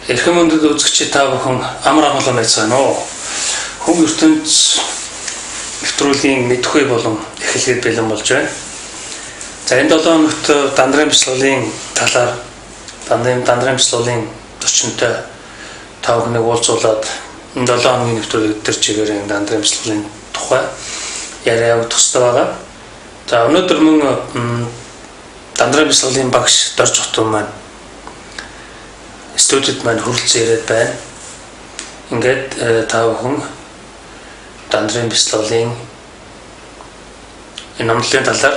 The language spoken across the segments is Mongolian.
Эрхэм хүндэт үзэгчид та бүхэн амар амгалан байцгаана уу? Хүн ертөнц нэвтрүүлгийн мэдхгүй болон эхлэхэд бэлэн болж байна. За энэ 7 хоногт дандрын бяцлаглалын талаар дандрын бяцлаглалын зочинтой та бүхнийг уулзуулаад энэ 7 хоногийн нэвтрүүлэг тэр чигээр энэ дандрын бяцлаглалын тухай яриа явагдах ёстой байгаа. За өнөөдөр мөн дандрын бяцлаглалын багш Дорж Хотун маань студид маань хүрэлцэн ирээд байна. Ингээд та бүхэн дандрын бяцлаглалын энэ номлолын талаар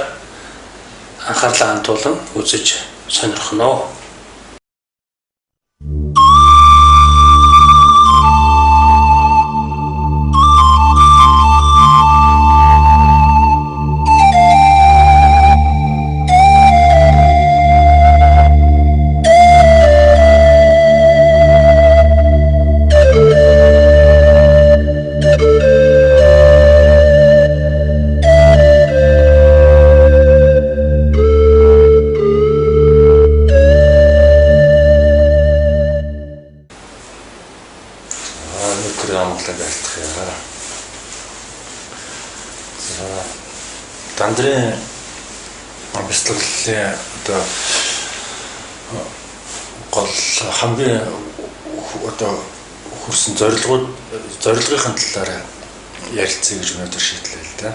анхаарлаа хандуулан үзэж сонирхоно. Дандрын бяцлаглалын одоо гол хамгийн одоо хүрсэн зорилгын талаар ярилцъя гэж өнөөдөр шийдлээ л да.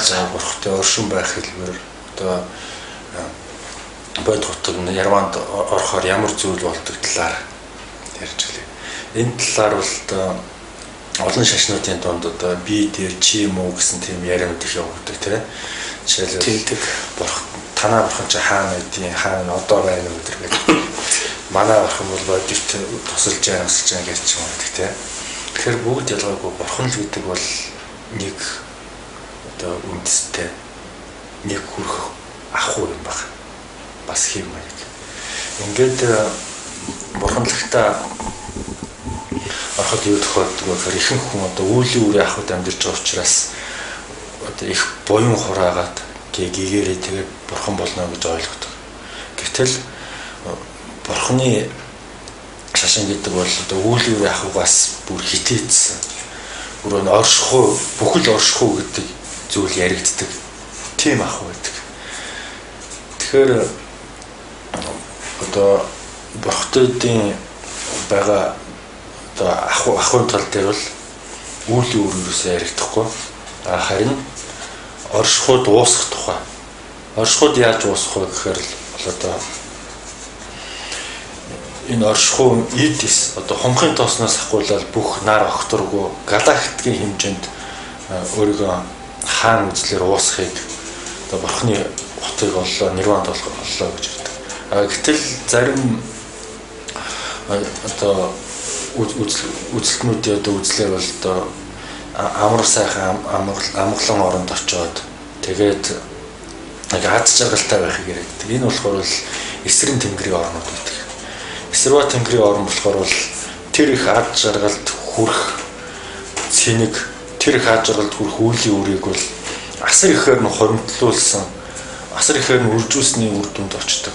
За бурхтай оршин байх хэлбэр одоо бодит хотог Ярванд орохоор ямар зүйл болдог талаар ярьж гэлээ. Энэ талаар бол одоо олон шашнуудын дунд одоо би дээр чи юм уу гэсэн тийм ярианууд их явагддаг тийм. Жишээлбэл танаа бурхан чи хаана байдیں۔ Хаана одоо байна уу гэдэг. Манай бурхан бол бодит тусалж байгаа тусалж байгаа гэж юм байдаг тийм. Тэгэхээр бүгд ялгаагүй бурхан л гэдэг бол нэг одоо үндэстэй нэг хүрх ах уу юм баг. Бас хэм маяг. Ингээд бурханлагтаа ороход юу тохиолддог вэ гэхээр ихэнх хүн одоо үүлийн үрээ ахуйд амьдарч байгаа учраас одоо их буян хураагаад гэгээрээ тэгээд бурхан болно гэж ойлгодог. Гэтэл бурханы шашин гэдэг бол одоо үүлийн үрээ ахуйгаас бүр хитээдсэн. Бүр нь оршихуй, бүхэл оршихуй гэдэг зүйл яригддаг. Тийм ахуй байдаг. Тэгэхээр одоо бурхтуудын байгаа одоо ахуйн тал дээр бол үүлийн үр ерөөсөө яригдахгүй. Харин оршихуйд уусах тухай. Оршихуйд яаж уусах вэ гэхээр л одоо энэ оршихуй эд эс одоо хумхын тоосноос ахгуулаад бүх нар огторгоо галактикийн хэмжээнд өөрийгөө хаан үзлээр уусахыг одоо бурхны хотыг оллоо, нирванд оллоо гэж ярьдаг. Гэтэл зарим одоо үзэлтнүүдийн одоо үзлэр бол одоо амар сайхан амгалан оронд очиод тэгээд нэг аз жаргалтай байхыг яриад. Энэ болохоор бол эсрэн тэнгэрийн орнууд байдаг. Эсэрва тэнгэрийн орн болохоор бол тэр их аз жаргалд хүрэх цэник, тэр их аз жаргалд хүрэх үүлийн үрийг бол асар ихээр нь хоримтлуулсан, асар ихээр нь үржүүлсний үр дүнд очдог.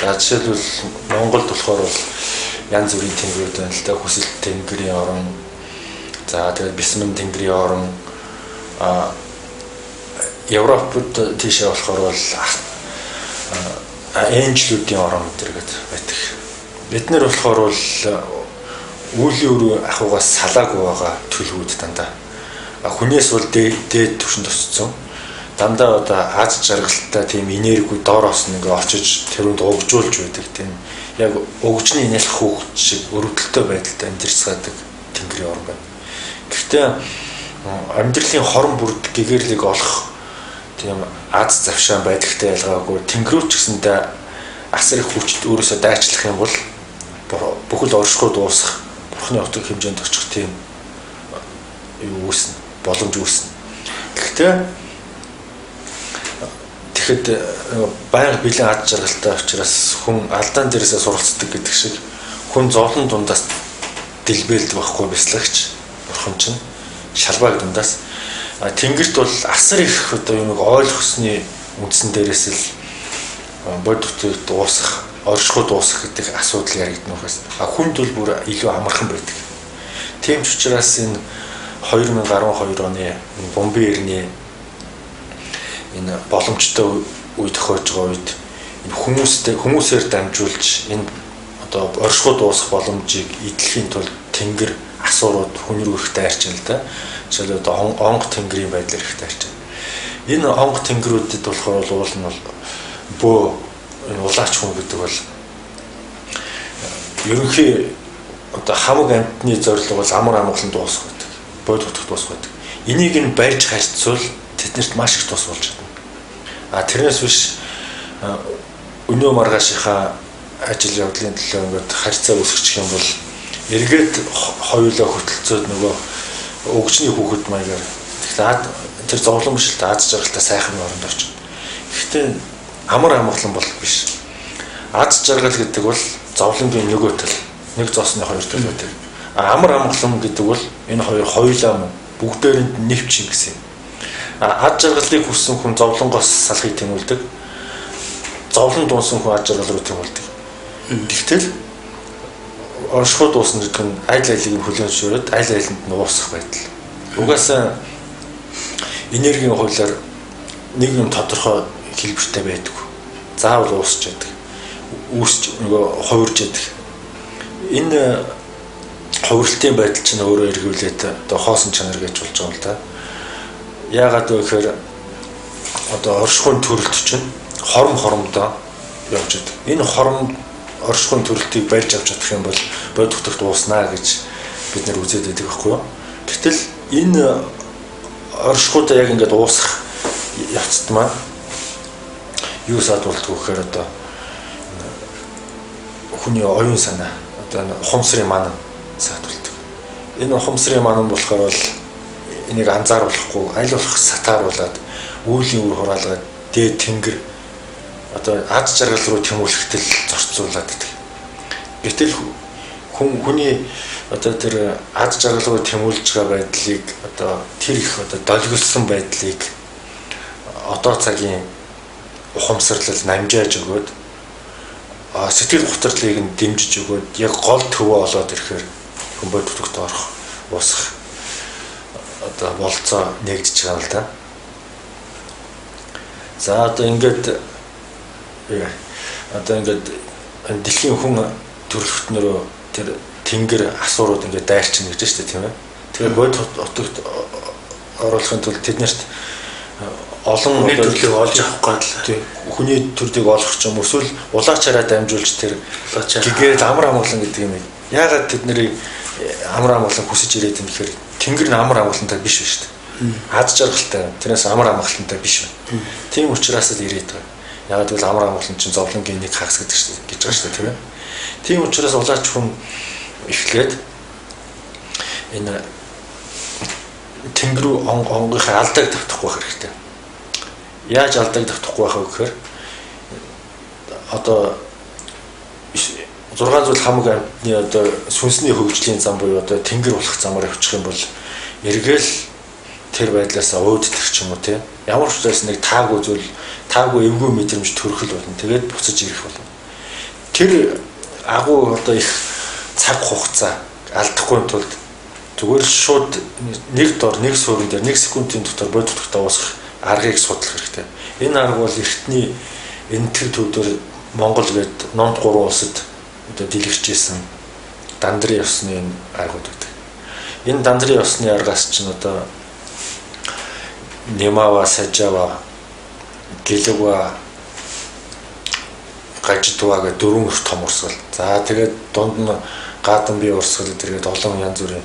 За жишээлбэл Монголд болохоор бол янз бүрийн тэнгэрүүд байна л да. Хүсэл тэнгэрийн орон, за тэгээд Бисмэн тэнгэрийн орон, Европод тийшээ болохоор бол энжлүүдийн орон гэдэг байдаг. Бид нар болохоор бол үүлийн өрөө ахуйгаас салаагүй байгаа төлөвүүд дандаа. Хүнээс бол дээд түвшинд өссөн. Дандаа одоо аз жаргалтай тийм энергиуд доороос нь ингээ очиж тэрүүнд угжуулж байдаг тийм яг угжны нялх хүүхэд шиг өрөвдөлтөй байдалд амьдарч тэнгэрийн орон байна. Гэхдээ амьдралын хорон бүрд гэгэрлийг олох тийм аз завшаан байдагтай ялгаагүй тэнгэрүүч гэсэндээ асар их хүчт өөрөөсөө дайчлах юм бол бүхэл оршихуйд уусах бурхны отог хэмжээнд очих тийм юу үүснэ, боломж үүснэ. Гэхдээ тэгэхэд байнга бэлэн ад жаргалтай учраас хүн алдаан дээрээсээ суралцдаг гэдэг шиг хүн зовлон дундаас дэлбэлдэг байхгүй бяцлагч бурхан чинь шалбааг дундаас тэнгэрт бол асар их одоо юмыг ойлгосны үндсэн дээрээс л бодит үтгийг дуусгах оршихуй дуусах гэдэг асуудал яригдана ухаас. А хүнд бол бүр илүү амархан байдаг. Тийм ч учраас энэ 2012 оны бомбын ирний энэ боломжтой үе тохиож байгаа үед энэ хүмүүстэй хүмүүсээр дамжуулж энэ одоо оршихуй дуусах боломжийг эдлэхийн тулд тэнгэр асуурууд хүн рүү их дайрч байна л да. Жишээлбэл одоо онго тэнгэрийн байдлаар их дайрч байна. Энэ онго тэнгэрүүдэд болохоор уул нь бол бөө энэ улаач хүн гэдэг бол ерөнхий одоо хамаг амьтны зорилго бол амар амгалан дуусах гэдэг. Бод утгах дуусах гэдэг. Энийг нь барьж харьцвал тэднэрт маш их тус болж чадна. А тэрнээс биш өнөө маргаашийнхаа ажил явдлын төлөө ингээд харьцаа үүсгэх юм бол эргээд хоёулаа хөтөлцөөд нөгөө өгчний хүүхэд маягаар тэгэхээр тэр зовлон биш л дээ, аз жаргалтай сайхан оронд очино. Гэхдээ амар амгалан бол биш. Аз жаргал гэдэг бол зовлонгийн нөгөө тал, нэг зоосны хоёр тал байдаг. А амар амгалан гэдэг бол энэ хоёр хоёулаа мөн бүгдээрэнд нэвч юм гэсэн юм. А аз жаргалыг хүссэн хүн зовлонгоос салахыг тэмүүлдэг. Зовлон дуунсан хүн аз жаргал руу тэмүүлдэг. Тэгтэл оршихуй дуусна гэдэг нь аль алийг нь хүлээн зөвшөөрөөд аль алинд нь уусах байдал. Угаасаа энергийн хуулиар нэг юм тодорхой хэлбэртэй байдаг. Заавал уусч яадаг. Үүсч нөгөө хувирж яадаг. Энэ хувиралтын байдал чинь өөрөө эргүүлээд одоо хоосон чанар гэж болж байгаа юм л да. Яагаад вэ гэхээр одоо оршихуйн төрөлт чинь хором хоромдоо явж байдаг. Энэ хором оршихуйн төрөлтийг барьж авч чадах юм бол бод утгт ууснаа гэж бид нэр үзээд байдаг байхгүй юу? Гэтэл энэ оршихуйдаа яг ингээд уусах явцад маань юу саадуулдаг вэ гэхээр одоо хүний оюун санаа одоо ухамсарын манан саадуулдаг. Энэ ухамсарын манан болохоор бол энийг анзааруулахгүй аль болох сатааруулад үүлийн үр хураалгаад дээд тэнгэр одоо аз жаргал руу тэмүүлэхтэл зорцуулаад байдаг. Гэтэл хүний одоо тэр аз жаргал руу тэмүүлж байгаа байдлыг одоо тэр их одоо долгиулсан байдлыг одоо цагийн ухамсарлал намжааж өгөөд сэтгэл готрлыг нь дэмжиж өгөөд яг гол төвөө олоод ирэхээр хүн бод зүтгт орох уусах одоо болцоо нэгдэж байгаа юм л да. За одоо ингээд дэлхийн хүн төрөлхтнөрөө тэр тэнгэр асуурууд ингээд дайрчин гэж байна шүү дээ, тийм ээ. Тэгэхээр бод утгт оруулахын тулд тэднэрт олон хүний төрлийг олж авах гээд л хүний төрлийг олох ч юм эсвэл улаачаараа дамжуулж тэр гэгээл амар амгалан гэдэг юм. Яагаад тэд нарыг амар амгалан хүсэж ирээд юм гэхээр тэнгэр нь амар амгалантай биш ба шүү дээ. Аз жаргалтай. Тэрнээс амар амгалантай биш байна. Тийм учраас л ирээд байгаа. Яагаад гэвэл амар амгалан чинь зовлонгийн нэг хагас гэдэг шүү дээ гэж байгаа шүү дээ, тийм ээ. Тийм учраас улаач хүн эхлээд энэ тэнгэр рүү онгийнхаа алдааг тавтахгүй байх хэрэгтэй. Яаж алдааг тавтахгүй байх вэ гэхээр одоо 6 зүйл хамаг амьтны одоо сүнсний хөгжлийн зам буюу одоо тэнгэр болох замаар явчих юм бол эргээл тэр байдлаасаа ууддаг ч юм уу тий. Ямар ч зүйлс нэг таагүй зүйл, таагүй эвгүй мэдрэмж төрхөл болно. Тэгээд буцаж ирэх болно. Тэр агуу одоо их цаг хугацаа алдахгүй тулд зүгээр шууд нэг дор нэг суурин дээр нэг секундын дотор бод утгатай уусах аргыг судлах хэрэгтэй. Энэ арга бол эртний энэтхэг төвдөр Монгол гээд номд гурван улсад одоо дэлгэрчээсэн дандрын ёсны энэ аргууд байдаг. Энэ дандрын ёсны аргаас чинь одоо Немава, Сажава, Гэлэгва, Гажидва гэх дөрвөн их том урсгал. За тэгээд дунд нь гадан бие урсгал зэрэгэд олон янз бүрийн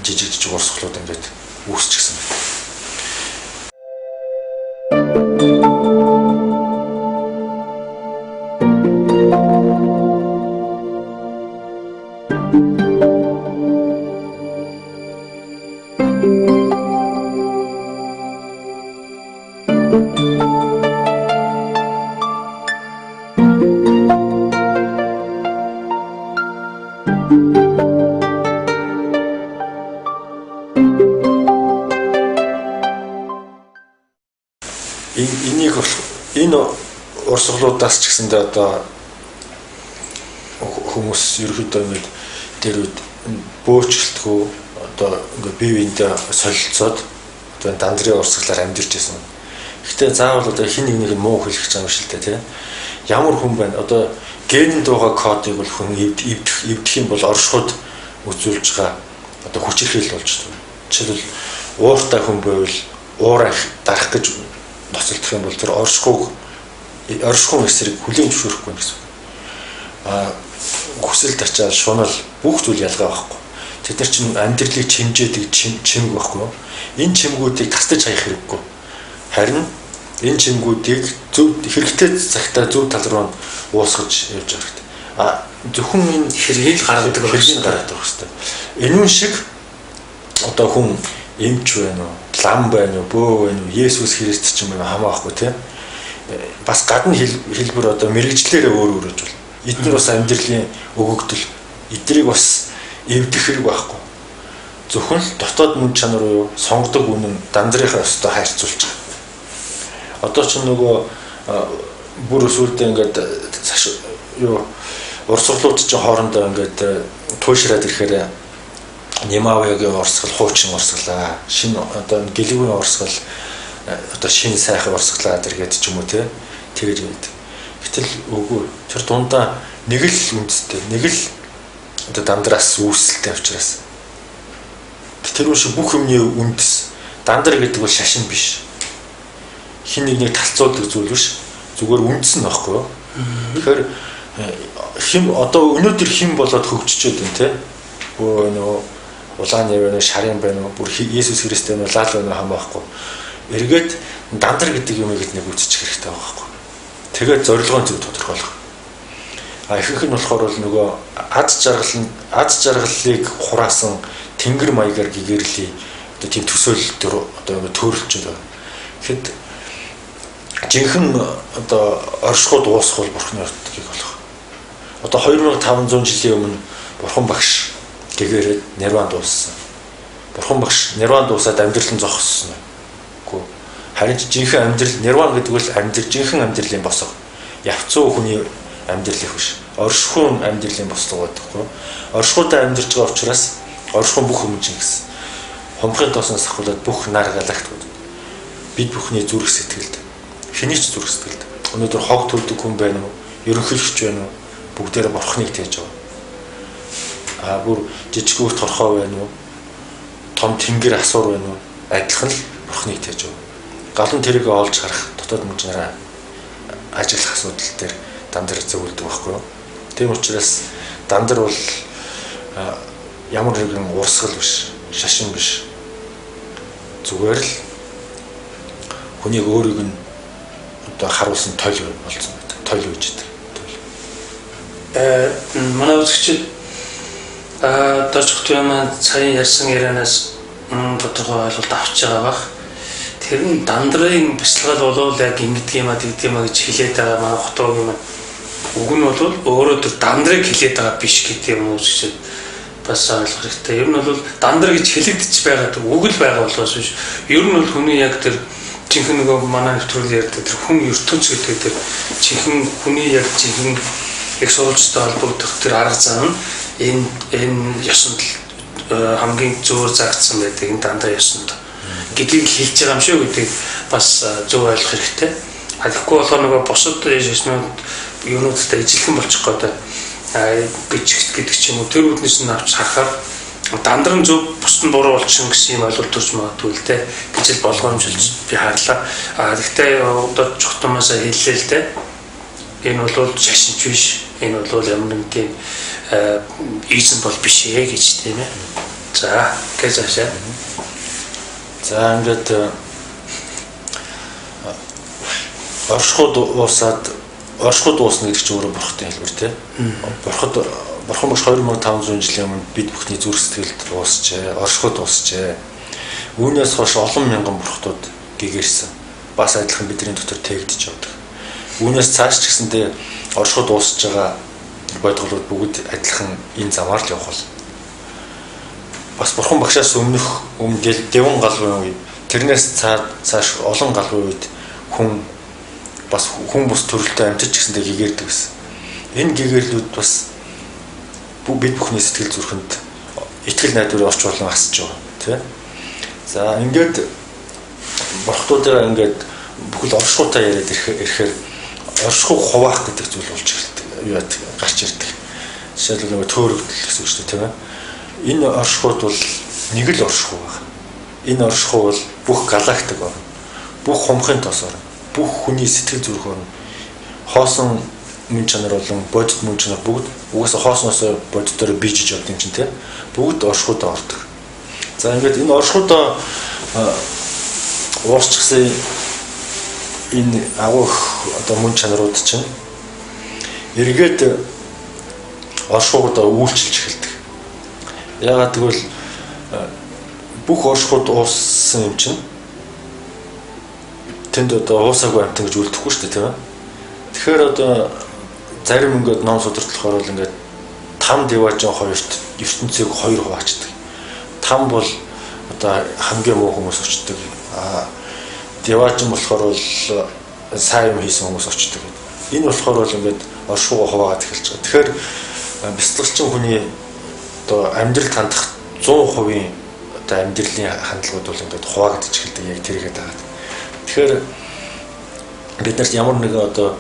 жижиг жижиг урсгалууд ингээд үүсчихсэн байна. Энийг энэ урсгалуудаас ч гэсэндээ одоо Хүмүүс ерөөхдөө ингээд тэр үед бөөчлөлтгүй одоо ингээд бие биендээ солилцоод одоо дандрын урсгалаар амьдарч байсан. Гэхдээ заавал одоо хин нэг нэг муу хэлэх гэж байгаа юм шиг л дээ, тий. Ямар хүн байна? Одоо генэнд байгаа кодыг бол хүн эвдэх юм бол оршихуйд үзүүлж байгаа одоо хүчирхийлэл болж байна. Жишээлбэл, ууртай хүн байвал уураа дарах гэж ноцолдох юм бол тэр оршихуйн эсрэг хүлээн зөвшөөрөхгүй гэсэн үг. А хүсэл тачаал, шунал бүх зүйл ялгаа байхгүй. Тэд нар чинь амьдралыг чимжээдэг чимэг байхгүй юу? Энэ чимгүүдийг тастаж хаях хэрэггүй. Харин энэ чимгүүдийг зөв хэрэгтэй цагтаа зөв тал руу уусгаж явж байгаа хэрэгтэй. А зөвхөн энэ хэргийг гаргадаг байх хэргийг гаргадаг байх хэрэгтэй. Энэ шиг одоо хүн эмч байна уу, лам байна уу, бөө байна уу, Есүс Христ ч юм уу хамаахгүй тийм. Бас гадна хэлбэр одоо мэрэгжлээрээ өөр өөр гэж болно. Эдгээр бас амьдралын өгөгдөл. Эдрийг бас эвдэх хэрэг байхгүй. Зөвхөн л дотоод мөн чанар уу сонгодог үнэн дандрынхаа өстой харьцуулж байгаа. Одоо ч нөгөө бүр өсвөлдөө ингээд цаш юу урсгалууд чинь хоорондоо ингээд туйшраад ирэхээр Немавягийн урсгал хуучин урсгалаа, шинэ одоо гэлэгвийн урсгал одоо шинэ сайхан урсгалаа тэргээд ч юм уу те тэгэж байдаг. Гэтэл үгүй, тэр дундаа нэг л үндэстэй, нэг л одоо дандраас үүсэлтэй учраас тэр шиг бүх юмны үндэс дандар гэдэг бол шашин биш. Хин нэг нэг талцуулдаг зүйл биш. Зүгээр үндэс нь байхгүй юу? Тэгэхээр хим одоо өнөөдөр хим болоод хөгжчөөд байна те. Бөө нөө улаан яв байна, шарын байна уу, бүр Есүс Христ байна уу, лал байна уу хамаахгүй. Эргээд дандар гэдэг юмыг нэг үзчих хэрэгтэй байгаа байхгүй. Тэгээд зорилгоон зөв тодорхойлох. А ихэнх нь болохоор бол нөгөө ад жаргалыг хураасан тэнгэр маягаар гэгэрлийн одоо тийм төсөөлөл төр одоо ингэ төрөлчөд байна. Тэгэхэд жинхэнэ одоо оршихуйд уусах бол бурхны ордгийг болох. Одоо 2500 жилийн өмнө бурхан багш гэгэрээд нирван дууссан. Бурхан багш нирван дуусаад амьдрал нь зогссон уу? Үгүй. Харин ч жинхэнэ амьдрал нирван гэдэг бол амьдрал жинхэнэ амьдралын босго. Явцуу хүний амьдрал их биш. Оршихуйн амьдралын бослого байдаг хгүй. Оршихуйдаа амьдарч байгаа учраас оршихуй бүх юм чинь гэсэн. Хумхын тоосноос ахуулаад бүх нар галактикууд бид бүхний зүрх сэтгэлд, хэний ч зүрх сэтгэлд өнөөдөр хог төлдөг хүн байна уу? Ерөнхийлөгч байна уу? Бүгдээрээ бурхныг тээж байгаа. А бүр жижиг үр торхоо байна уу? Том тэнгэр асуур байна уу? Адилхан л бурхныг тээж байгаа. Галан тэрийг олж харах дотоод мөн чанараа ажиглах асуудал дээр дандар зөвлөдөг байхгүй юу? Тийм учраас дандар бол ямар нэгэн урсгал биш, шашин биш. Зүгээр л хүнийг өөрийг нь одоо харуулсан тойл болсон байдаг. Тойл гэж байдаг. Тойл. Манай үзэгчид дорж маань сая ярьсан ярианаас тодорхой ойлголт авч байгаа бах. Тэр нь дандрын бясалгал болвол яг ингэдэг юм а тэгдэг юм а гэж хэлээд байгаа манай хотоогийн маань үг нь бол өөрөө тэр дандрыг хэлээд байгаа биш гэдэг юм үзэгчид бас ойлгох хэрэгтэй. Ер нь бол дандар гэж хэлэгдэж байгаа тэр үг л байгаа болохоос биш. Ер нь бол хүний яг тэр жинхэнэ нөгөө манай нэвтрүүл ярьдаг тэр хүн ертөнц гэдэг тэр жинхэнэ хүний яг жинхэнэ их сурвалжтай холбогдох тэр арга зам нь энэ ёсонд хамгийн зөөр заагдсан байдаг энэ дандаа ёсонд гэдгийг хэлж байгаа юм шиг гэдгийг бас зөв ойлгох хэрэгтэй. Тэгэхгүй болохоор нөгөө бусад шашнууд юунуудтай ижилхэн болчих гээд гэж гэдэг ч юм уу тэр үднэс нь авч харахаар дандар нь зөв бусд нь буруу болчихно гэсэн юм ойлголт төрж магадгүй л дээ гэж л болгоомжилж би харлаа. А гэхдээ одоо чухтамаасаа хэллээ л дээ. Энэ бол шашинч биш. Энэ бол ямар нэг тийм изм бол биш ээ гэж тийм ээ. За, гэж цаашаа. За ингээд оршихуйд уусаад оршихуйд уусна гэдэг чинь өөрөө бурхны хэлбэр тий. Бурхад Бурхан багш 2500 жилийн өмнө бид бүхний зүрх сэтгэлд уусчээ, оршихуйд уусчээ. Үүнээс хойш олон мянган бурхтууд гэгэрсэн. Бас адилхан бидний дотор тэгдэж явдаг. Үүнээс цааш ч гэсэндээ оршихуйд уусж байгаа бодголууд бүгд адилхан энэ замаар л явах болно. Бас бурхан багшаас өмнөх өмнө дэвэн галвын үе, тэрнээс цааш олон галвын үед хүн бас хүн бус төрөлтөө амьтаж гэсэндээ гэгэрдэг гэсэн. Энэ гэгэрлүүд бас Бид бүхний сэтгэл зүрхэнд итгэл найдварыг орчуулан асч байгаа, тий. За ингээд бурхтуудаа ингээд бүхэл оршихуйтай яриад ирэхээр оршихуйг хуваах гэдэг зүйл болж эхэлдэг. Юу яадаг гарч ирдэг. Жишээлбэл нөгөө төөрөгдөл гэсэн үг шүү дээ, тийм ээ. Энэ оршихуйд бол нэг л оршихуй байна. Энэ оршихуй бол бүх галактик орно. Бүх хумхын тос орно. Бүх хүний сэтгэл зүрх орно. Хоосон мөн чанар болон бодит мөн чанар бүгд угаасаа хоосноосоо бодитоор бийжиж явдаг юм чинь, тийм. Бүгд оршихуйдаа ордог. За ингээд энэ оршихуйдаа уусчихсан энэ агуу их одоо мөн чанарууд чинь эргээд оршихуйдаа үйлчилж эхэлдэг. Яагаад гэвэл бүх оршихуйд ууссан юм чинь тэнд одоо уусаагүй амтан гэж үлдэхгүй шүү дээ, тийм ээ. Тэгэхээр одоо зарим ингээд ном судартлахаар бол ингээд там диваажин хоёрт ертөнцийг хоёр хуваачдаг. Там бол одоо хамгийн муу хүмүүс очдог. Диваажин болохоор бол сайн юм хийсэн хүмүүс очдог гэдэг. Энэ болохоор бол ингээд оршихуйгаа хуваагаад эхэлж байгаа. Тэгэхээр бяцлагчин хүний одоо амьдралд хандах 100% одоо амьдралын хандлагууд бол ингээд хуваагдаж эхэлдэг яг тэрийгээ дагаад. Тэгэхээр бид нарт ямар нэгэн одоо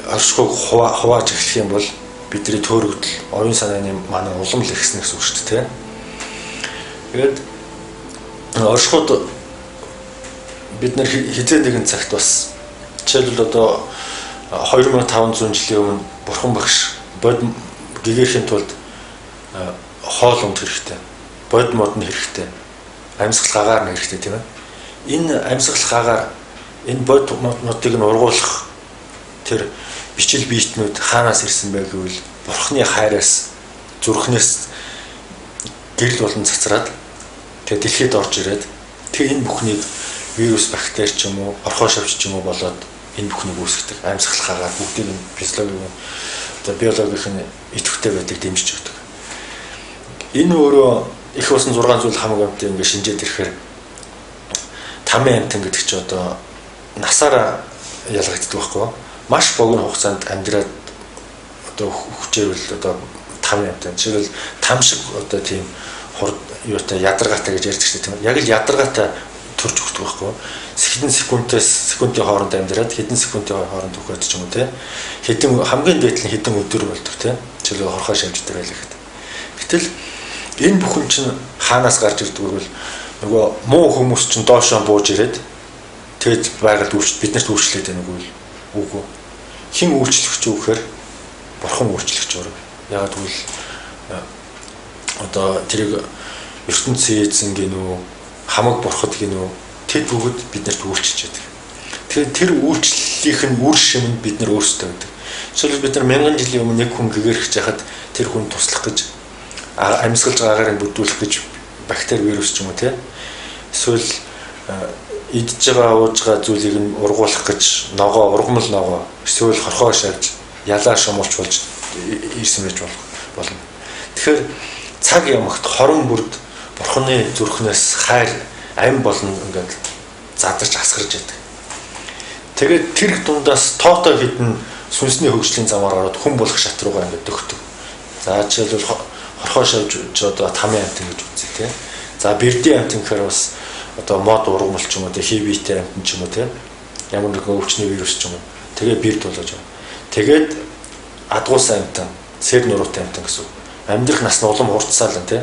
оршихуйг хувааж эхлэх юм бол бидний төөрөгдөл, оюун санааны манай улам л ихснэ гэсэн үг шүү дээ, тийм. Тэгээд оршихуйд бид нар хизээ нэгэн цагт бас жишээлбэл одоо 2500 жилийн өмнө бурхан багш бод гэгээхийн тулд хоол унд хэрэгтэй, бод мод нь хэрэгтэй, амьсгал агаар нь хэрэгтэй, тийм ээ. Энэ амьсгал агаар, энэ бод модыг нь ургуулах тэр бичил биетнүүд хаанаас ирсэн бэ гэвэл бурхны хайраас, зүрхнээс гэрэл болон цацраад тэгээ дэлхийд орж ирээд тэгээ энэ бүхнийг вирус, бактери ч юм уу, орхоо шавч ч юм уу болоод энэ бүхнийг үүсгэдэг. Амьсгал агаар бүгдийг нь физиологийн одоо биологийн идэвхтэй байдаг дэмжиж өгдөг. Энэ өөрөө их усан 6 зүйл хамаг амтын ингээд шинжээд ирэхээр тамын амтан гэдэг чи одоо насаараа ялгагддаг байхгүй юу? Маш богино хугацаанд амьдраад одоо хүчээвэл одоо тамын амтан. Жишээлбэл там шиг одоо тийм хурд юутай ядаргаатай гэж ярьдаг шүү дээ, тийм ээ. Яг л ядаргаатай төрж өгдөг байхгүй юу? Хэдэн секундээс секундын хооронд амьдраад хэдэн секундын хооронд өгөөд ч юм уу, тийм. Хэдэн хамгийн дээд нь хэдэн өдөр болдог, тийм. Жишээлбэл хорхоо шавж дээр байлаа гэхэд. Гэтэл энэ бүхэн чинь хаанаас гарч ирдэг вэ гэвэл нөгөө муу хүмүүс чинь доошоо бууж ирээд тэгээд байгальд биднэрт үйлчлээд байна үгүй үгүй. Хэн үйлчлэгч үү гэхээр бурхан үйлчлэгч өөр. Яагаад гэвэл одоо тэрийг ертөнцийн эзэн гинүү, хамаг бурхад гинүү, тэд бүгд биднэрт үйлчилж байдаг. Тэгэхээр тэр үйлчлэлийнх нь үр шим нь бид нар өөрсдөө байдаг. Жишээлбэл бид нар мянган жилийн өмнө нэг хүн гэгэрхэж яхад тэр хүн туслах гэж амьсгалж агаарыг бүрдүүлэх гэж бактери, вирус ч юм уу, тий. Эсвэл идж байгаа ууж байгаа зүйлийг нь ургуулах гэж ногоо, ургамал ногоо, эсвэл хорхоо шавж, ялаа шумуулч болж ирсэн байж болно. Тэгэхээр цаг ямагт хорон бүрд бурхны зүрхнээс хайр ам болно ингээд задарч асгарч яадаг. Тэгээд тэр дундаас тоотой хідэн сүнсний хөгжлийн замаар ороод хүн болох шат руугаа ингээд дөхдөг. За жишээлбэл хорхоо шавж одоо тамын амтан гэж үзье, тий. За бэрдийн амтан гэхээр бас одоо мод ургамал ч юм уу, тий, хий биетэй амтан ч юм уу, тий. Ямар нэгэн өвчний вирус ч юм уу. Тэгээ бэрд болож байгаа. Тэгээд адгуусан амтан, сэр нуруутай амтан гэсэн үг. Амьдрах нас нь улам хурцсаалан, тий.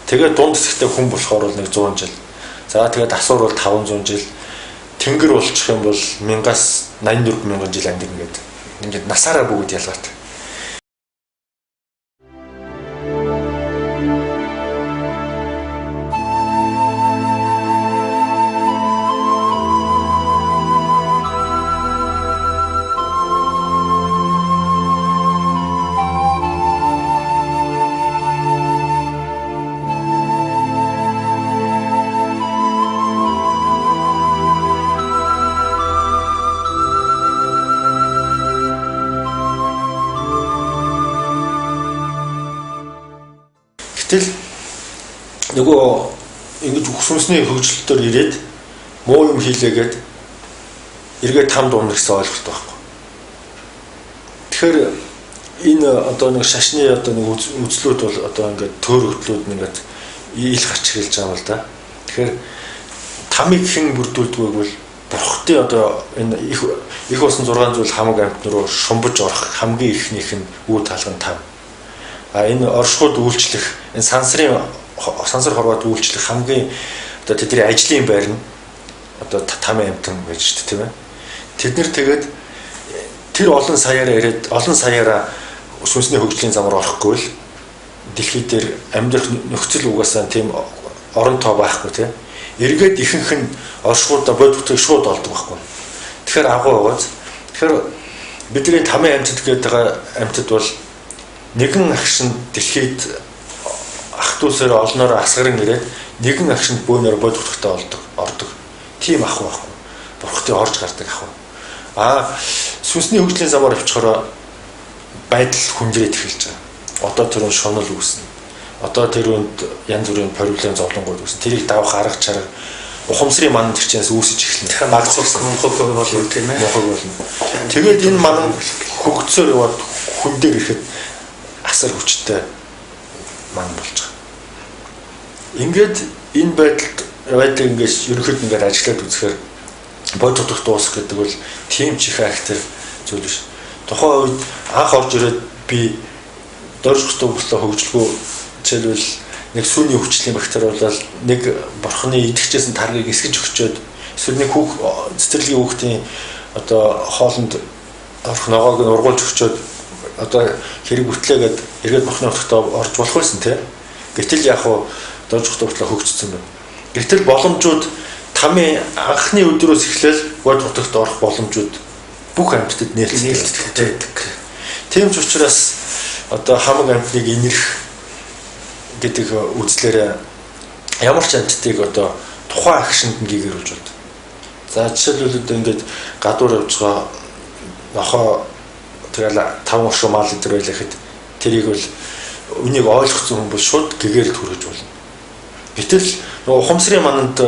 Тэгээд дунд хэсэгтээ хүн болохоор бол нэг 100 жил. За тэгээд асуур бол 500 жил. Тэнгэр болчих юм бол 1000-аас 84 мянган жил амьдрна гэдэг. Ингээд насаараа бүгд ялгаатай. Гэтэл нөгөө ингэж сүнсний хөгжлөлтөөр ирээд муу юм хийлээгээд эргээд там дуунна гэсэн ойлголт байхгүй. Тэгэхээр Энэ одоо нэг шашны одоо нэг үзлүүд бол одоо ингээд төөрөгдлүүд нь ингээд ил гарч ирж байгаа юм л да. Тэгэхээр тамыг хэн бүрдүүлдэг вэ гэвэл бурхтын одоо энэ их усан 6 зүйл хамаг амьтан руу шумбаж орох хамгийн ихнийх нь үе талган там. А энэ оршихуйд үйлчлэх энэ сансар хорвоод үйлчлэх хамгийн одоо тэдний ажлын байр нь одоо тамын амьтан байж шүү дээ, тийм ээ. Тэд нэр тэгээд тэр олон саяараа ирээд олон саяараа сүнсний хөгжлийн замаар орохгүй л дэлхий дээр амьдрах нөхцөл угаасаа тийм орон тоо байхгүй, тийм. Эргээд ихэнх нь оршихуйдаа бод бүтээ шууд олдог байхгүй. Тэгэхээр агуу байгааз. Тэгэхээр бидний тамын амьтад гэдэг амьтад бол нэгэн агшинд дэлхийд ах дүүсээр олноор асгаран ирээд нэгэн агшинд бөөнөр бод бүтгтэй олдог, ордог. Тийм ах байхгүй. Бурхтай орж гардаг ах. А сүнсний хөгжлийн замаар явчихороо байдал хүндрээд эхэлж байгаа. Одоо тэр нь шунал үүснэ. Одоо тэр үнд янз бүрийн проблем зовлонгууд үүснэ. Тэрийг давах арга чарга ухамсарын манан тэрчээс үүсэж эхэлнэ. Баг мунхаг болно, тийм ээ. Мунхаг болно. Тэгээд энэ манан хөгжсөөр яваад хүн дээр ирэхэд асар хүчтэй манан болж байгаа. Ингээд энэ байдлыг ингээд ерөнхийд ингээд ажиллаад үзэхээр бод дутах дуусах гэдэг бол тийм ч их актер зүйл биш. Тухайн үед анх орж ирээд би дөржих боллоо хөгжлгөө, жишээлбэл нэг сүний хүчлийн бактери болол нэг бурхны идэвхжсэн таргийг эсгэж өгчөөд эсвэл нэг хүүх цэцэрлэгийн хүүхдийн одоо хоолнд орох ногоог нь ургуулж өгчөөд одоо хэрэг бүтлээгээд эргээд бурхны утгад орж болох байсан, тий. Гэтэл яг хуу дөржих боллоо хөгжсөн байна. Гэтэл боломжууд тамын анхны өдрөөс эхлээл бод утгад орох боломжууд бүх амьтдад нээлттэй байдаг. Тийм ч учраас одоо хамаг амьтныг инэрх гэдэг үзлээрээ ямар ч амьтдыг одоо тухайн агшинд нь гэгэрүүлж болдог. За жишээлбэл одоо ингээд гадуур явж байгаа нохоо тэгэл 5 оршин мал өдр байлаа гэхэд тэрийг бол үнийг ойлгоцсон хүн бол шууд гэгэрэлд хүргэж болно. Гэтэл нөгөө ухамсарын мананд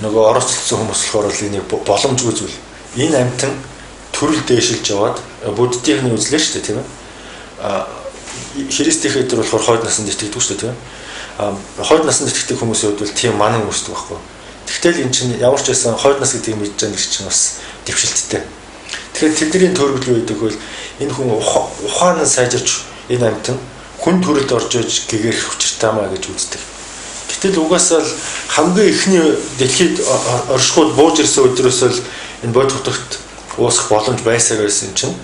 нөгөө орооцолцсон хүмүүс болохоор л энийг боломжгүй зүйл. Энэ амьтан төрөл дээшилж яваад буддийнхны үзлээ шүү дээ, тийм ээ. А Христийнхээ дээр болохоор хойд насанд итгэдэг шүү дээ, тийм ээ. А хойд насанд итгэдэг хүмүүсийн хувьд бол тийм манан үүсдэг байхгүй. Тэгтэл эн чинь ямар ч байсан хойд нас гэдгийг мэдж байгаа нэг чинь бас дэвшилттэй. Тэгэхээр тэдний төрөглөө гэдэг бол энэ хүн ухаан нь сайжирч энэ амьтан хүн төрөлд орж иж гэгэрх учиртай маа гэж үздэг. Гэтэл угаасаа л хамгийн эхний дэлхийд оршихуйд бууж ирсэн өдрөөс л энэ бод хотогт уусах боломж байсаар байсан чинь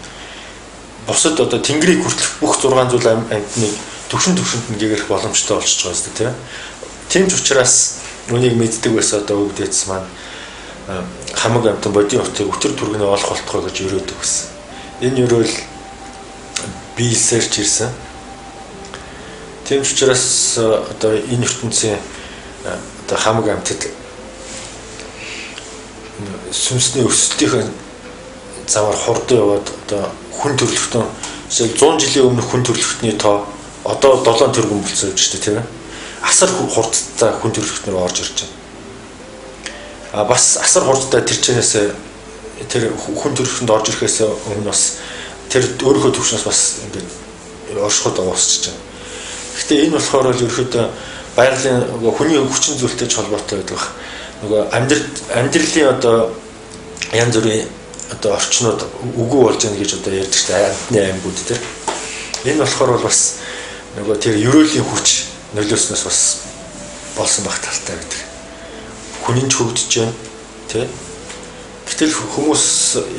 бусад одоо тэнгэрийг хүртэлх бүх 6 зүйл амьтныг төвшин төвшөнд нь гэгэрх боломжтой болчихж байгаа юм тийм. Тийм ч учраас үнийг мэддэг байсан одоо өвгдээц маань хамаг амьтан бодийн хотыг өтөр түргэнэ олох болтгой гэж өрөөдөг байсан. Энэ өрөөл биелсээр ч ирсэн. Тийм ч учраас одоо энэ ертөнцийн одоо хамаг амьтад сүнсний өсөлтийн замаар хурдан яваад одоо хүн төрөлхтөн жишээл 100 жилийн өмнө хүн төрөлхтний тоо одоо 7 тэрбум болсон гэж байна, тийм ээ. Асар хурдтай хүн төрөлхтнөр орж ирж байна. А бас асар хурдтай тэр чинээс тэр хүн төрөлхтөнд орж ирэхээс өмнө бас тэр өөрийнхөө төвшнөөс бас ингээд оршихуйд уусчих байна. Гэхдээ энэ болохоор л ерөөхдөө байгалийн хүний хүчин зүйлтэй ч холбоотой байдаг бах. Нөгөө амьдралын одоо янз бүрийн одоо орчнууд үгүй болж байна гэж одоо ярьдаг шүү дээ амьтны аймагуд дээр. Энэ болохоор бол бас нөгөө тэр ерөөлийн хүч нөлөөснөөс бас болсон байх талтай байдаг. Хүн нь ч хөгжиж байна, тий. Гэтэл хүмүүс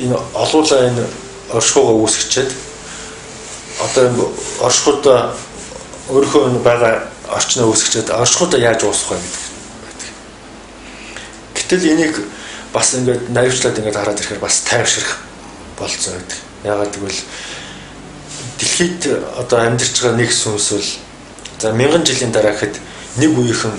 энэ олуулаа энэ оршихуйгаа үүсгэчихэд одоо энэ оршихуйдаа өөрийнхөө энэ байгаа орчноо үүсгэчихэд оршихуйдаа яаж уусах вэ гэдэг байдаг. Гэтэл энийг бас ингээд наривчлаад ингээд хараад ирэхээр бас тайвширх болцоо байдаг. Яагаад гэвэл дэлхийд одоо амьдарч байгаа нэг сүнс бол за мянган жилийн дараа гэхэд нэг үеийнхэн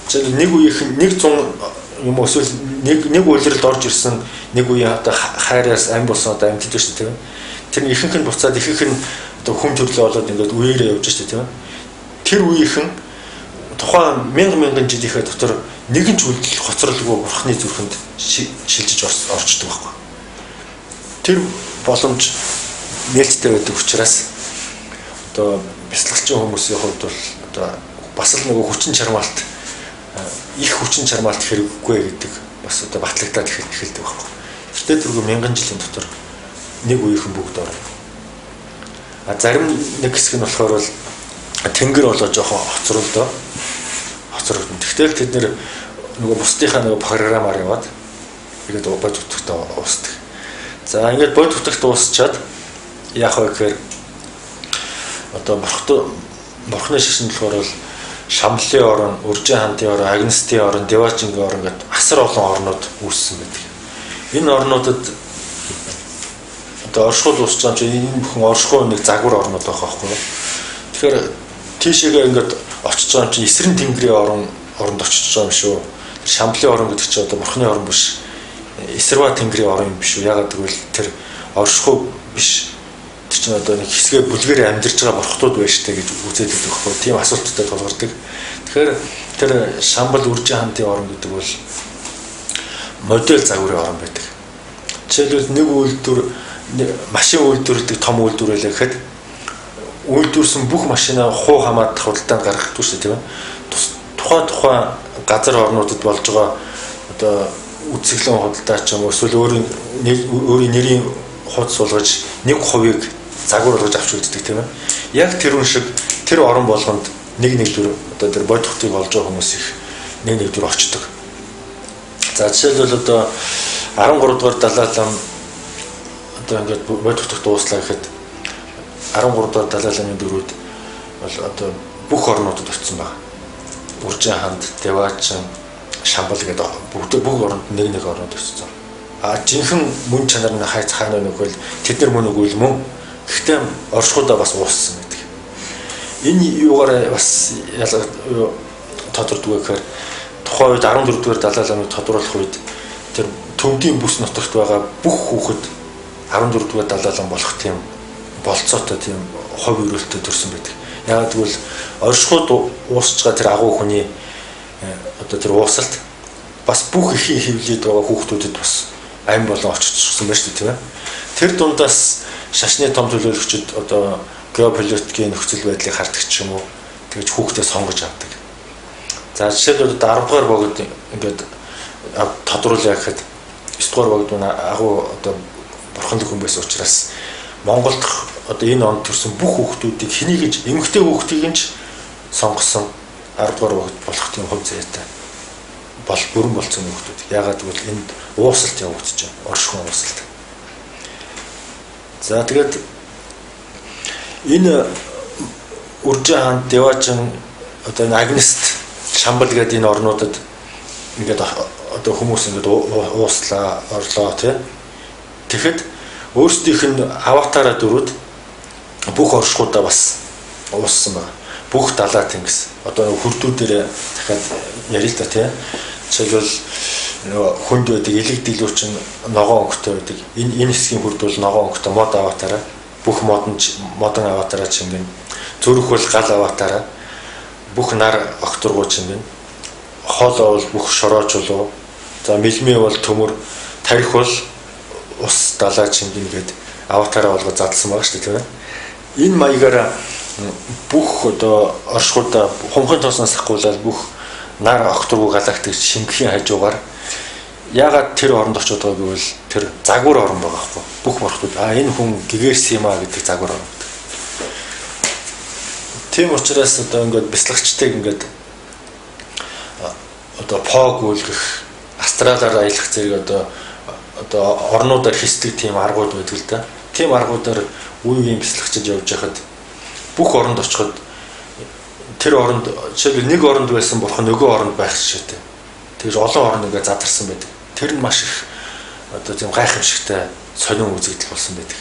жишээл нэг үеийнхэн 100 юм эсвэл нэг улиралд орж ирсэн нэг үеийн одоо хайраас ам болсон одоо амьтад шүү дээ, тийм ээ. Тэр нь ихэнх нь буцаад ихэнх нь одоо хүм төрлөө болоод ингээд үеэрээ явж шүү дээ, тийм ээ. Тэр үеийнхэн тухайн мянган мянган жилийнхээ дотор нэгэн ч үйлдэл хоцролгүй бурхны зүрхэнд шилжиж орчдөг байхгүй. Тэр боломж нээлттэй байдаг учраас одоо бясалгалчин хүмүүсийн хувьд бол одоо бас л нөгөө хүчин чармаалт их хүчин чармаалт хэрэггүй гэдэг бас одоо батлагдаад эхэлдэг байхгүй. Тэртээ тэргүй мянган жилийн дотор нэг үеийнхэн бүгд орно. А зарим нэг хэсэг нь болохоор бол тэнгэр болоо жоохон хоцрол доо. Хоцрогдно. Тэгтэл тэд нэр нөгөө бусдынхаа нөгөө програмаар яваад ингээд бод утгатай уусдаг. За ингээд бод утгат уусчаад яах вэ гэхээр одоо бурхны шашин болохоор бол Шамлын орон, Үржин хандын орон, Агнстын орон, Девачингийн орон гэдээ асар олон орнууд үүссэн байдаг. Энэ орнуудад одоо оршихуй дуусч байгаа юм чинь энэ бүхэн оршихуй нэг загвар орнууд байгаа байхгүй юу? Тэгэхээр тийшээгээ ингээд очиж байгаа юм чинь эсрэн тэнгэрийн орон оронд очиж байгаа юм шүү. Шамлын орон гэдэг чинь одоо бурхны орон биш. Эсэрва тэнгэрийн орон юм биш үү? Ягаад гэвэл тэр оршихуй биш. Тэр чинь одоо нэг хэсгээ бүлгээр амьдарч байгаа бурхтууд байж тээ гэж үзээд байдаг байхгүй. Тийм асуулттай тулгардаг. Тэгэхээр тэр Шамбал Үржин хандын орон гэдэг бол модель загварын орон байдаг. Жишээлбэл нэг үйлдвэр машин үйлдвэрлэдэг том үйлдвэр байлаа гэхэд үйлдвэрсэн бүх машинаа хуу хамаад худалдаанд гаргахдаггүй шүү дээ, тийм ээ. Тухайн газар орнуудад болж байгаа одоо үзэсгэлэн худалдаа ч юм уу эсвэл өөрийн нэрийн хуудас болгож нэг хувийг загвар болгож авч үлддэг, тийм ээ. Яг тэр үн шиг тэр орон болгонд нэг нэг дүр одоо тэр бодит хотыг олж байгаа хүмүүс их нэг нэг дүр очдог. За жишээлбэл одоо 13 дугаар Далай лам одоо ингээд бодит хотод дууслаа гэхэд 13 дугаар Далай ламын дөрүүд бол одоо бүх орнуудад очсон байна. Үржин ханд, Девачин, Шамбал гэдэг бүгд бүх оронд нэг нэг орнод очсон. А жинхэнэ мөн чанар нь хайц хаана нөгөө л тэд нар мөн үгүй л мөн. Гэхдээ оршихуйдаа бас ууссан гэдэг. Энэ юугаар бас ялгаа тодордгүй гэхээр тухайн үед 14 дугаар Далай ламыг тодруулах үед тэр төвдийн бүс нутагт байгаа бүх хүүхэд 14 дугаар Далай лам болох тийм болцоотой тийм хувь өрөөлтөй төрсэн байдаг. Яагаад гэвэл оршихуйд уусч байгаа тэр агуу хүний одоо тэр уусалт бас бүх эхийн хөвлөд байгаа хүүхдүүдэд бас ам болон оччихсон байна шүү дээ, тийм ээ. Тэр дундаас шашны том төлөөлөгчд одоо геополитикийн нөхцөл байдлыг хардаг ч юм уу тэгж хүүхдээ сонгож авдаг. За жишээлбэл 10 дугаар богд ингээд тодруулъя гэхэд 9 дугаар богд нь агуу одоо бурханлаг хүн байсан учраас Монголд одоо энэ онд төрсэн бүх хүүхдүүдийг хэнийг гэж эмэгтэй хүүхдийг нь ч сонгосон 10 дугаар богд болох тийм хувь зээтэй бол бүрэн болцсон хүүхдүүд. Яагаад гэвэл энд уусалт явагдаж байна. Оршихуй уусалт. За тэгээд энэ Үржин хаан, Девачин одоо энэ Агнист, Шамбал гэдэг энэ орнуудад ингээд одоо хүмүүс ингээд ууслаа, орлоо тий. Тэгэхэд өөрсдийнх нь аватараа дөрүүд бүх оршихуйдаа бас ууссан байна. Бүх далаа тэнгис. Одоо хүрдүүдээр дахиад ярил л да тий. Жишээлбэл нөгөө хүнд байдаг элэг дэлгүүр чинь ногоон өнгөтэй байдаг. Энэ хэсгийн хүрд бол ногоон өнгөтэй мод аватараа, бүх модон аватараа чингэн. Зүрх бол гал аватараа, бүх нар огторгуу чингэн. Хоол бол бүх шороо чулуу. За мэлмээ бол төмөр, тарих бол ус далаа чингэн гээд аватараа болгоо задлсан байгаа шүү дээ, тийм ээ. Энэ маягаар бүх одоо оршихуйдаа хумхын тооснаас ахгуулаад бүх нар огторгуу галактик шингэхийн хажуугаар яагаад тэр оронд очиод байгааг гэвэл тэр загвар орон байгаа байхгүй. Бүх бурхтууд энэ хүн гэгэрсэн юм а гэдэг загвар орон гэдэг. Тийм учраас одоо ингээд бяцлагчдыг ингээд одоо пог үлгэх, астралаар аялах зэрэг одоо орнуудаар хисдэг тийм аргууд байдаг л да. Тийм аргуудаар үе үеийн бяцлагчид явж байхад бүх оронд очиход тэр оронд жишээлбэл нэг оронд байсан бурхан нөгөө оронд байх жишээтэй. Тэгж олон орон ингээд задарсан байдаг. Тэр нь маш их одоо тийм гайхамшигтай сонин үзэгдэл болсон байдаг.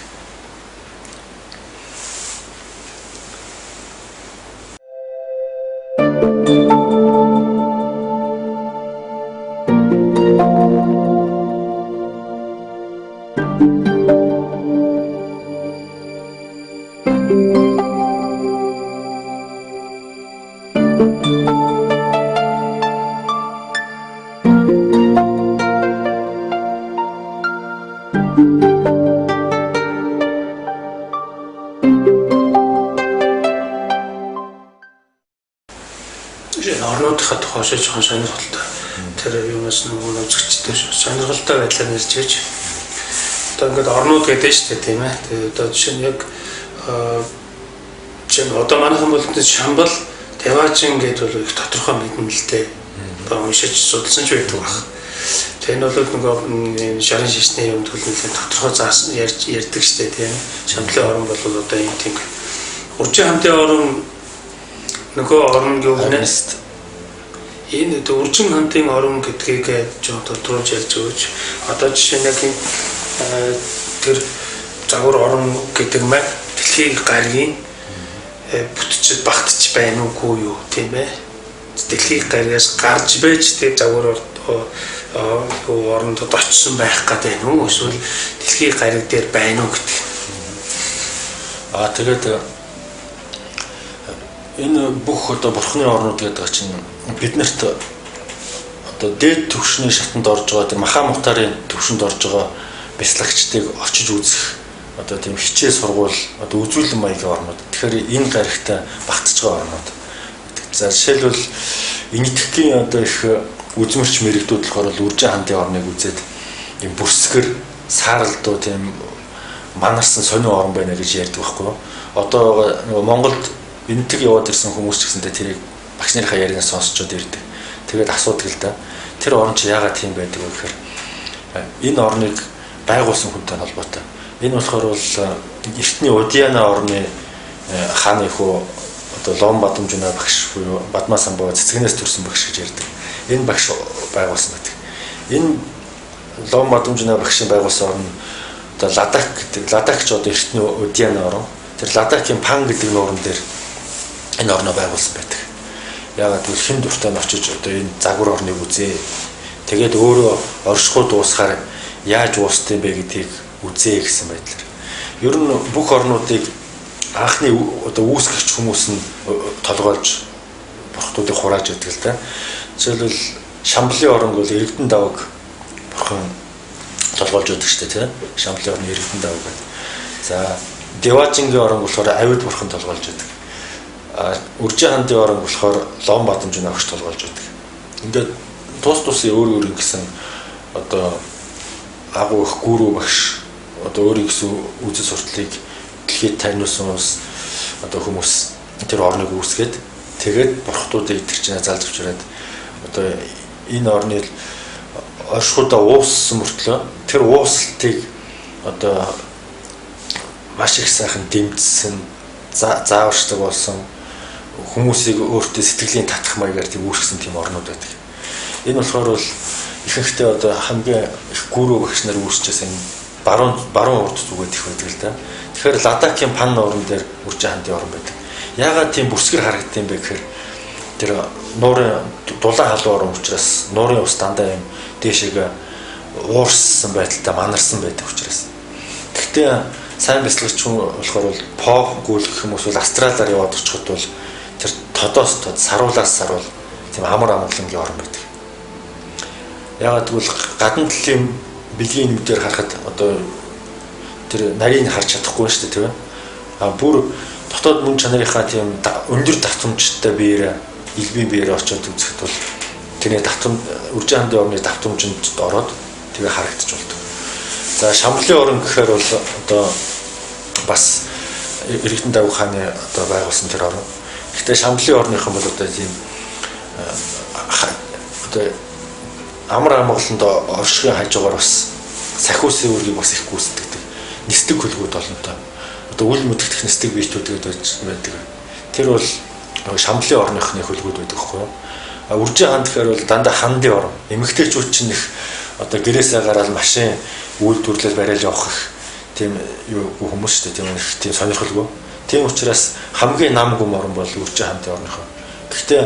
Орнуудынхаа тухай уншиж жоохон сонирхолтой. Тэр юунаас нөгөө үзэгчтэй сонирхолтой байдлаар нэрж байж. Одоо ингээд орнууд гэдэг нь шүү дээ, тийм ээ. Тэгээ одоо жишээ нь яг жишээ нь одоо манайхан бол Шамбал, Таваажин гэдэг бол их тодорхой мэднэ л дээ. Одоо уншиж судалсан ч байдаг баг. Тэгээ энэ бол нөгөө шарын шишний юм төлөвлөлт тодорхой заасан ярьж ярьдаг шүү дээ, тийм ээ. Шамблын орон бол одоо юм тийм. Уржин хамтын орон нөгөө орон юу гэнэ? Энэ уржин хамтын орон гэдгийг жоохон тодруулж ярьж өгөөч. Одоо жишээ нь яг энэ тэр загвар орон гэдэг маань дэлхийн гаригийн бүтч багтч байна уугүй юу, тийм ээ. Дэлхийн гаригаас гарч байж тэр загвар оронд очсон байх гэдэг юм уу? Эсвэл дэлхийн гариг дээр байна уу гэдэг. Аа тэгээд энэ бүх одоо бурхны орнууд гэдэг чинь биднэрт одоо дээд түвшний шатанд орж байгаа тэр Махамутарын түвшинд орж байгаа бяцлагчдыг очиж үзэх одоо тийм хичээл сургууль одоо үзүүлэн маягийн орнууд. Тэгэхээр энэ гаригтай багтж байгаа орнууд. За жишээлбэл Энэтхэгийн одоо их үзмэрч мэрэгдүүд болохоор л Үржин хандын орныг үзээд юм бүрсгэр сааралдуу тийм манарсан сонин орн байна гэж ярьдаг байхгүй юу? Одоо нөгөө Монголд Энэтхэг яваад ирсэн хүмүүс ч гэсэнтэй тэрийг багш нарынхаа ярианаас сонсчод ирдэг. Тэгээд асуудаг л да. Тэр орн чи яагаад тийм байдаг вэ гэхээр энэ орныг байгуулсан хүнтэй холбоотой. Энэ болохоор бол эртний Удьяна орны хааны хүү одоо Лом Бадамжуна багш буюу Бадмаа самбаа цэцгэнээс төрсэн багш гэж ярьдаг. Энэ багш байгуулсан байдаг. Энэ Лом Бадамжуна багшийн байгуулсан орн одоо Ладак гэдэг. Ладак ч одоо эртний Удьяна орн. Тэр Ладакийн Пан гэдэг нууран дээр энэ орноо байгуулсан байдаг. Яагаад гэвэл хэн дуртай нь очиж одоо энэ загвар орныг үзээ. Тэгээд өөрөө оршихуй дуусахаар яаж уусд юм бэ гэдгийг үзээ гэсэн байдлаар. Ер нь бүх орнуудыг анхны одоо үүсгэгч хүмүүс нь толгойлж бурхтуудыг хурааж байдаг л да. Жишээлбэл Шамблын орон бол Эрэгдэн давг бурхан толгойлж байдаг шүү дээ, тийм. Шамблын орны Эрэгдэн давг гэдэг. За Деважингийн орон болохоор Авид бурхан толгойлж байдаг. А Үржин хандын орон болохоор Лом Бадамжин огш толгойлж байдаг. Ингээд тус тусын өөр өөр ингэсэн одоо агуу их гүрүү багш одоо өөрийн гэсэн үзэл суртлыг дэлхийд таниулсан улс одоо хүмүүс тэр орныг үүсгээд тэгээд бурхтуудыг тэр чинь залж авчираад одоо энэ орны оршихуйдаа ууссан мөртлөө тэр уусалтыг одоо маш их сайхан дэмжсэн, зааварчдаг болсон хүмүүсийг өөртөө сэтгэлийн татах маягаар тийм үүсгэсэн тийм орнууд байдаг. Энэ болохоор бол ихэнхдээ одоо хамгийн их гүрүү багш нар үүсчихсэн баруун урд зүгээд их байдаг л да. Тэгэхээр Ладакийн Пан нууран дээр Үржин хандын орон байдаг. Яагаад тийм бүрсгэр харагдсан бэ гэхээр тэр нуурын дулаан халуун орон учраас нуурын ус дандаа юм дээшээгээ уурссан байдалтай манарсан байдаг учраас. Гэхдээ сайн бяцлагч хүн болохоор бол пог гүйлгэх юм эсвэл астралаар яваад очиход бол тэр тодоос тод, саруулаас саруул тийм амар амгалангийн орон байдаг. Яагаад гэвэл гадна талын бэлгийн нүдээр харахад одоо тэр нарийг харж чадахгүй шүү дээ, тийм ээ. А бүр дотоод мөн чанарынхаа тийм өндөр давтамжтай биеэр элбийн биеэр очиод үзэхэд бол тэрний давтам Үржин хандын орны давтамжинд ороод тэгээ харагдчих болдог. За Шамблын орон гэхээр бол одоо бас Эрэгдэн давг хааны одоо байгуулсан тэр орон. Гэхдээ Шамблын орныхан бол одоо тийм одоо амар амгаланд оршихын хажуугаар бас сахиусын үүргийг бас их гүйцэтгэдэг. Нисдэг хөлгүүд олонтой. Одоо үл мэдгдэх нисдэг биетүүд гэдэг байдаг. Тэр бол Шамблын орныхны хөлгүүд байдаг байхгүй юу? А Үржин ханд гэхээр бол дандаа хандын орон. Эмэгтэйчүүд чинь их одоо гэрээсээ гараад машин үйлдвэрлэл барайл явах их тийм юу хүмүүс шүү дээ. Тийм их тийм сонирхолгүй. Тийм учраас хамгийн нам гүм орон бол Үржин хандын орныхоо. Гэхдээ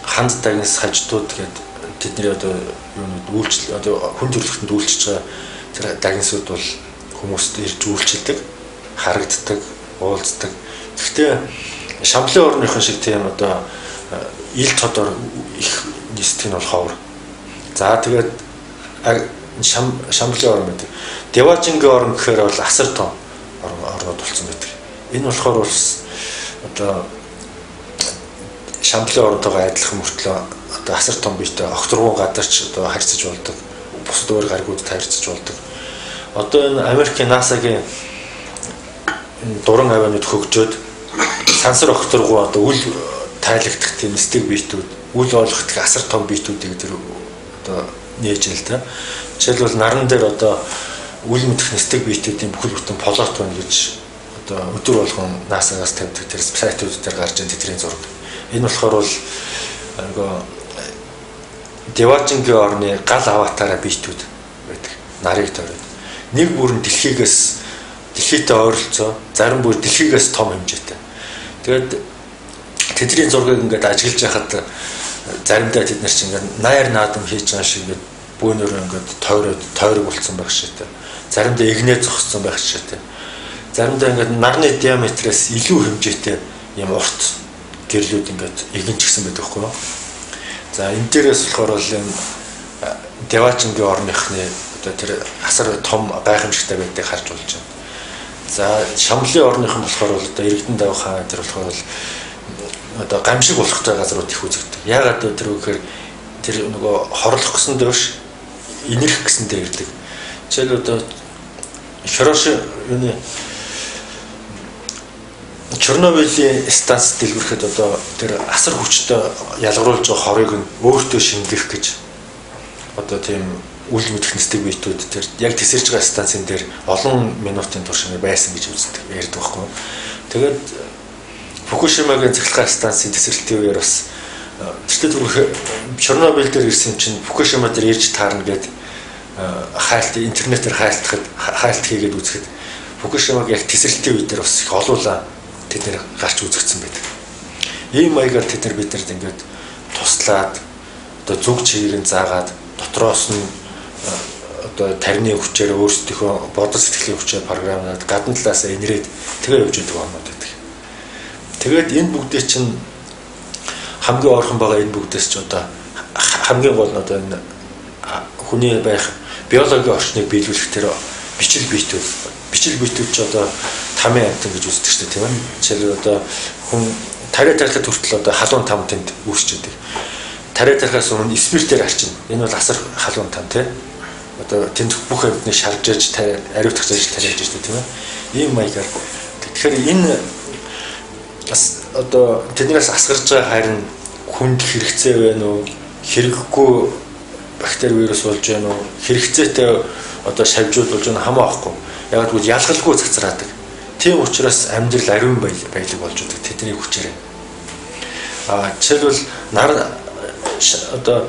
ханд дагнас хаждууд гэдэг тэдний одоо юунууд үйлчлэл одоо хүн төрөлхтөнд үйлчилж байгаа тэр дагнасууд бол хүмүүст ирж үйлчилдэг, харагддаг, уулздаг. Гэхдээ Шамблын орныхон шиг тийм одоо ил тодор их нисдэг нь бол ховор. За тэгээд Шамблын орон байдаг. Деважингийн орон гэхээр бол асар том орнууд болсон байдаг. Энэ болохоор бас одоо Шамблын оронтойгоо адилхан мөртлөө одоо асар том биетэй огторгуун гадарч одоо харьцаж болдог. Бусад өөр гаригуудад харьцаж болдог. Одоо энэ Америкийн NASA-гийн дуран авианууд хөгжөөд сансар огторгуу одоо үл тайлагдах тийм нисдэг биетүүд, үл ойлгох асар том биетүүдийг тэр одоо нээж ил та. Жишээлбэл наран дээр одоо үл мэдэх нисдэг биетүүдийн бүхэл бүтэн полот байна гэж одоо өдөр болгон NASA-гаас тавьдаг тэр сайтууд дээр гарч ийн тэдний зураг. Энэ болохоор бол нөгөө Деважингийн орны гал аватаараа биетүүд байдаг. Нарыг тойроод. Нэг бүр нь дэлхийгээс дэлхийтэй ойролцоо, зарим бүр дэлхийгээс том хэмжээтэй. Тэгээд тэдний зургийг ингээд ажиглаж яхад заримдаа тэд нар чинь ингээд найр наадам хийж байгаа шиг ингээд бөөнөрөө ингээд тойроод тойрог болцсон байх шигтэй. Заримдаа игнээ зогссон байх шигтэй. Заримдаа ингээд нарны диаметрээс илүү хэмжээтэй юм урт гэрлүүд ингээд игэнчгсэн байдаг хгүй юу? За энэ дээрээс болохоор бол энэ Деважингийн орныхны одоо тэр асар том гайхамшигтай байдгийг харж болж байна. За Шамлын орныхан болохоор бол одоо Иргэдэн Давх хаан тэр болохоор бол одоо гамшиг болохтой газрууд их үзэгдэг. Яагаад вэ тэр үгээр тэр нөгөө хорлох гэсэн дээр биш инэрх гэсэн дээр ирдэг. Жишээл одоо Хироши юуны Чернобылийн станц дэлгүрэхэд одоо тэр асар хүчтэй ялгаруулж байгаа хорыг нь өөртөө шингэх гэж одоо тийм үл мэдэх нисдэг биетүүд тэр яг тэсэрж байгаа станцын дээр олон минутын турш байсан гэж үздэг ярьдаг байхгүй. Тэгээд Фукушимагийн цахилгаан станцын тэсрэлтийн үеэр бас тэртээ түрүүх Чернобыль дээр ирсэн чинь Фукушима дээр ирж таарна гэд хайлт интернетээр хайлтахад хайлт хийгээд үзэхэд Фукушимаг яг тэсрэлтийн үе дээр бас их олуулаа тэд нэр гарч үзэгдсэн байдаг. Ийм маягаар тэд нар биднэрт ингээд туслаад одоо зүг чигийг нь заагаад дотроос нь одоо тарины хүчээр өөрсдийнхөө бодол сэтгэлийн хүчээр програмнаад гадна талаас инрээд тэгээ явж идэг орнууд байдаг. Тэгээд энэ бүгдээ чинь хамгийн ойрхон байгаа энэ бүгдээс ч одоо хамгийн гол нь одоо энэ хүний байх биологийн орчныг биелүүлэх тэр бичил биетүүд бичил биетүүд ч одоо тамийн амьтан гэж үздэг шүү дээ, тийм ээ. Жишээлбэл одоо хүн тариа тарихад хүртэл одоо халуун там тэнд үүсч идэг. Тариа тарихаас өмнө спиртээр арчина. Энэ бол асар халуун там, тийм ээ. Одоо тэнд бүх амьтныг шарж аж ариутгах ажил тариаж шүү дээ, тийм ээ. Ийм маягаар. Тэгэхээр энэ бас одоо тэднээс асгарч байгаа харин хүнд хэрэгцээ байна уу? Хэрэггүй бактери вирус болж байна уу? Хэрэгцээтэй одоо шавжууд болж байна хамаахгүй. Яг гэвэл ялгалгүй цацраадаг. Тийм учраас амьдрал ариун баялаг болж байдаг тэдний хүчээр. Жишээлбэл нар одоо